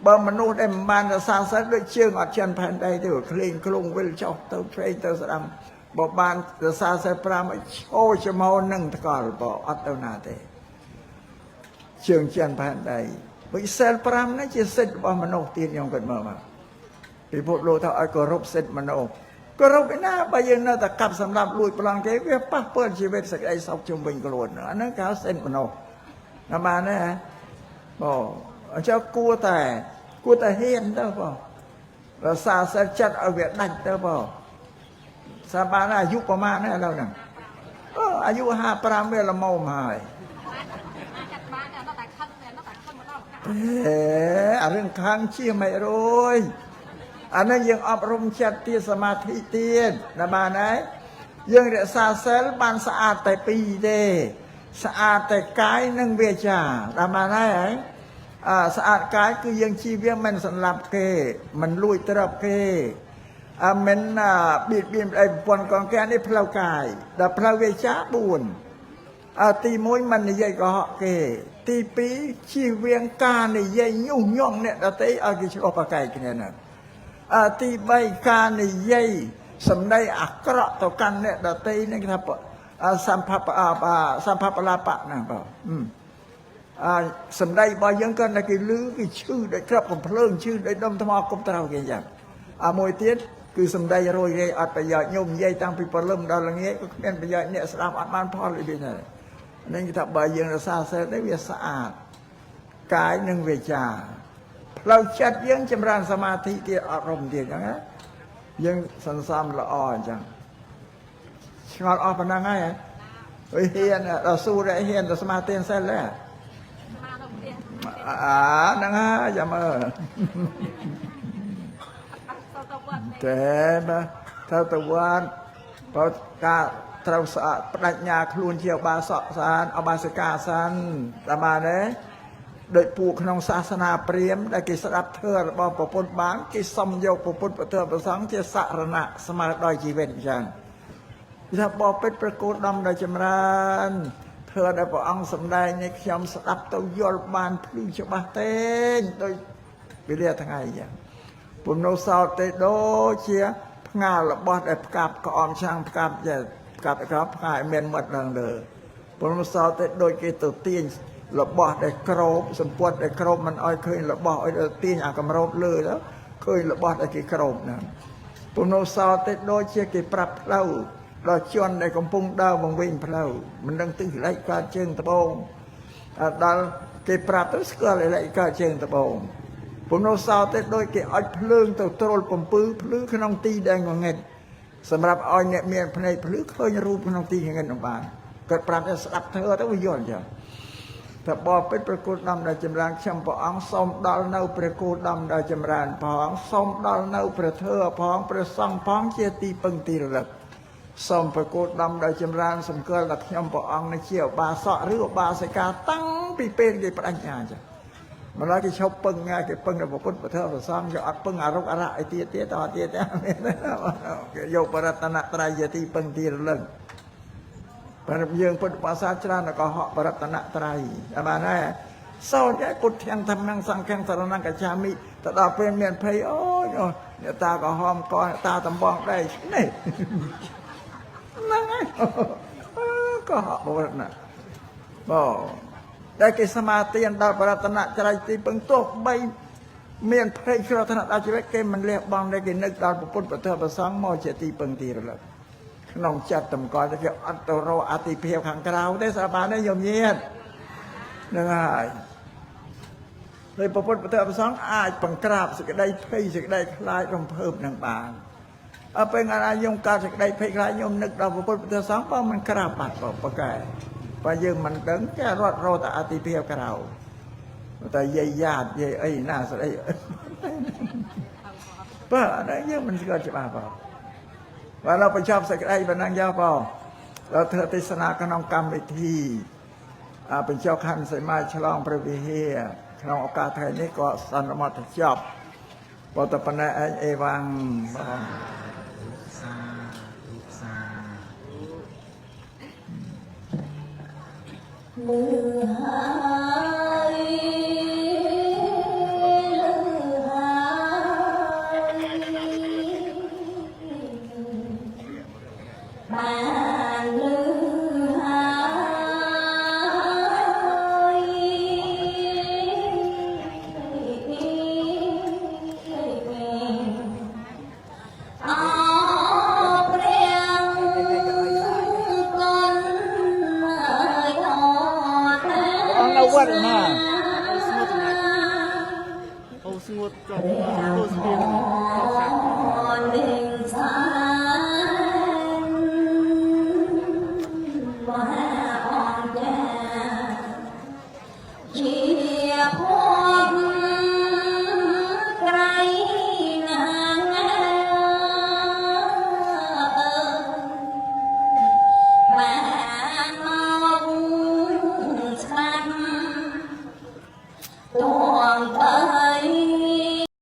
[SPEAKER 1] បើមនុស្សដែលមិនបានរសាសិលដូចជើងអត់ចិនផែនដីទេក្លែងក្លងវិលចុះទៅឆ្វេងទៅស្ដាំបើបានរសាសិល5ឲ្យឈោច្មោនឹងតកលបើអត់ទៅណាទេជើងចិនផែនដីវិសិល5នេះជាសិទ្ធិរបស់មនុស្សទៀតខ្ញុំគិតមើលមកពិភពលោកថាឲ្យគោរពសិទ្ធិមនុស្សគោរពឯណាបើយើងនៅតែកាប់សម្លាប់លួចប្លន់គេវាប៉ះពាល់ជីវិតសេចក្តីសុខជុំវិញខ្លួនអាហ្នឹងគេហៅសិទ្ធិមនុស្សណាបានទេហ៎បងអញ្ចឹងគួរតែហ៊ានទៅបងរសាសិលចិត្តឲ្យវាដាច់ទៅបងសាបានអាយុប្រមាណហ្នឹងឥឡូវហ្នឹងអឺអាយុ55វាល្មមហើយ
[SPEAKER 2] ចាត់បានតែអត់តែខឹងតែអត់តែខឹងមកដល់កា
[SPEAKER 1] អេអារឿងខាងជាមិនរួយអានេះយើងអប់រំចិត្តទៀតសមាធិទៀតណាបានហើយយើងរក្សាសិលបានស្អាតតែពីរទេស្អាតតែកាយនិងវាចាតាមបានហើយហ៎អើស្អាតកាយគឺយើងជីវៈមិនសម្លាប់គេមិនលួចទ្រព្យគេអើមិនបៀតបៀនប្តីប្រពន្ធកងគេនេះផ្លូវកាយដល់ផ្លូវវាចា4អើទី1មិននិយាយកុហកគេទី2ជៀសវាងការនិយាយញុះញង់អ្នកដទៃឲ្យគេឆ្លោះប្រកែកគ្នាហ្នឹងអើទី3ការនិយាយសម្ដីអាក្រក់ទៅកាន់អ្នកដទៃហ្នឹងគេថាសម្ភពសម្ភពលាបៈហ្នឹងបងអើសម្ដីរបស់យើងគាត់តែគេលឺគេឈឺដូចក្របកំភ្លើងឈឺដូចដុំថ្មគប់ត្រូវគេយ៉ាងអាមួយទៀតគឺសម្ដីរយរាយអត់ប្រយោជន៍ញោមនិយាយតាំងពីព្រលឹមដល់ល្ងាចក៏គ្មានប្រយោជន៍អ្នកស្ដាប់អត់បានផលអីទេនេះគេថាបើយើងរក្សាសិលនេះវាស្អាតកាយនិងវាចាផ្លូវចិត្តយើងចម្រើនសមាធិទៀតអប់រំទៀតអញ្ចឹងណាយើងសន្សំល្អអញ្ចឹងឆ្ងល់អស់ប៉ុណ្ណឹងហើយហ៎ហ៊ានដល់ស៊ូរហ៊ានដល់សមាធិសិលទេ
[SPEAKER 2] មកដល់ផ្ទះ
[SPEAKER 1] អាហ្នឹងហើយចាំមើល
[SPEAKER 2] អត់ទៅទៅវត្ត
[SPEAKER 1] តែបើត្រូវទៅវត្តបើការត្រូវស្អាតបដិញ្ញាខ្លួនជាឧបាសកសានឧបាសិកាសានតាមបានទេដោយពួកក្នុងសាសនាព្រាហ្មណ៍ដែលគេស្ដាប់ធម៌របស់ព្រះពុទ្ធបានគេសុំយកព្រះពុទ្ធពធប្រសង្ឃជាសរណៈស្មើដោយជីវិតអញ្ចឹងគេថាបបិទ្ធព្រះគោតមដ៏ចម្រើនធម៌ដែលព្រះអង្គសម្ដែងនេះខ្ញុំស្ដាប់ទៅយល់បានភ្លឺច្បាស់ទេដោយវេលាថ្ងៃអញ្ចឹង ពំនោសោតទេដូចជាផ្ងារបស់ដែលផ្កាប់ក្អមឆ្នាំងផ្កាប់ចេះផ្កាប់ក្អមផ្កាឲ្យមានមាត់ឡើងលើពំនោសោតទេដូចគេទៅទាញរបស់ដែលក្របសម្ពុតដែលក្របមិនឲ្យឃើញរបស់ឲ្យទៅទាញអាកម្របលើទៅឃើញរបស់ដែលគេក្របហ្នឹងពំនោសោតទេដូចជាគេប្រាប់ផ្លូវដល់ជនដែលកំពុងដើរវង្វេងផ្លូវមិនដឹងទិសលេខកើតជើងត្បូងដល់គេប្រាប់ទៅស្គាល់លេខកើតជើងត្បូង ពំនោសោទេដូចគេអុចភ្លើងទៅទ្រុលបំពើភ្លឺក្នុងទីដែលងងឹតសម្រាប់ឲ្យអ្នកមានភ្នែកភ្លឺឃើញរូបក្នុងទីងងឹតនោះបានគាត់ប្រាប់ថាស្ដាប់ធ្វើទៅវាយល់អញ្ចឹងតែបបិទ្ធព្រះគោតមដែលចម្រើនខ្ញុំព្រះអង្គសូមដល់នៅព្រះគោតមដែលចម្រើនផងសូមដល់នៅព្រះធម៌ផងព្រះសង្ឃផងជាទីពឹងទីរលឹកសូមព្រះគោតមដែលចម្រើនសម្គាល់ថាខ្ញុំព្រះអង្គនេះជាឧបាសកឬឧបាសិកាតាំងពីពេលគេបដិញ្ញាអញ្ចឹង ម្ល៉េះគេឈប់ពឹងគេពឹងដល់ពុទ្ធពធប្រសងគេអត់ពឹងអរុកអរៈអីទៀតទៀតតទៀតទេគេយកបរតនត្រ័យជាទីពឹងទីរលឹក បើយើងពុទ្ធបរិស័ទច្រើនក៏ហក់បរតនត្រ័យតែបានហើយសោតឯពុទ្ធាំធម្មងសង្ឃំសរណង្កច្ឆាមិទៅដល់ពេលមានភ័យអូយអ្នកតាក៏ហមកអ្នកតាតំបងដែរនេះហ្នឹងហើយក៏ហក់បរតនបងដែលគេសមាទានដល់បរតនត្រ័យទីពឹងទោះបីមានភ័យគ្រោះថ្នាក់ដល់ជីវិតគេមិនលះបង់ទេគេនឹកដល់ពុទ្ធពធប្រសង្ឃមកជាទីពឹងទីរលឹកក្នុងចិត្តតម្កល់គេអត់ទៅរកអតិភិបខាងក្រៅទេស្រាប់បានទេញោមញាតហ្នឹងហើយហើយពុទ្ធពធប្រសង្ឃអាចបង្ក្រាបសេចក្តីភ័យសេចក្តីខ្លាចរំភើបនឹងបានអើពេលថ្ងៃណាញោមកើតសេចក្តីភ័យខ្លាចញោមនឹកដល់ពុទ្ធពធសង្ឃបើមិនក្រាបបាត់បើប៉កែបើយើងមិនដឹងគេរត់រកតែអតិភិបក្រៅតែយាយយ៉ាតយាយអីណាស្អីបើអត់យើងមិនស្គាល់ច្បាស់បងបើเราបញ្ចប់សេចក្តីប៉ុណ្ណឹងយកបងเราធ្វើទេសនាក្នុងកម្មវិធីបញ្ចុះខណ្ឌសីមាឆ្លងព្រះវិហារក្នុងឱកាសថ្ងៃនេះក៏សន្មតចប់បើតែប៉ុណ្ណេះឯងអេវ៉ាំងបង
[SPEAKER 3] សាធុសា
[SPEAKER 5] លឺហើយលឺហើយបានលឺហើយអោព្រះគុណអើយអត់
[SPEAKER 1] អង្គនៅវត្តណា
[SPEAKER 3] អូស្ងួតជាប់ទូស្ពានសា
[SPEAKER 5] និងសានមហាអង្គចាជាភពក្រៃណាស់បានមកស្ដាប់ តងទៅ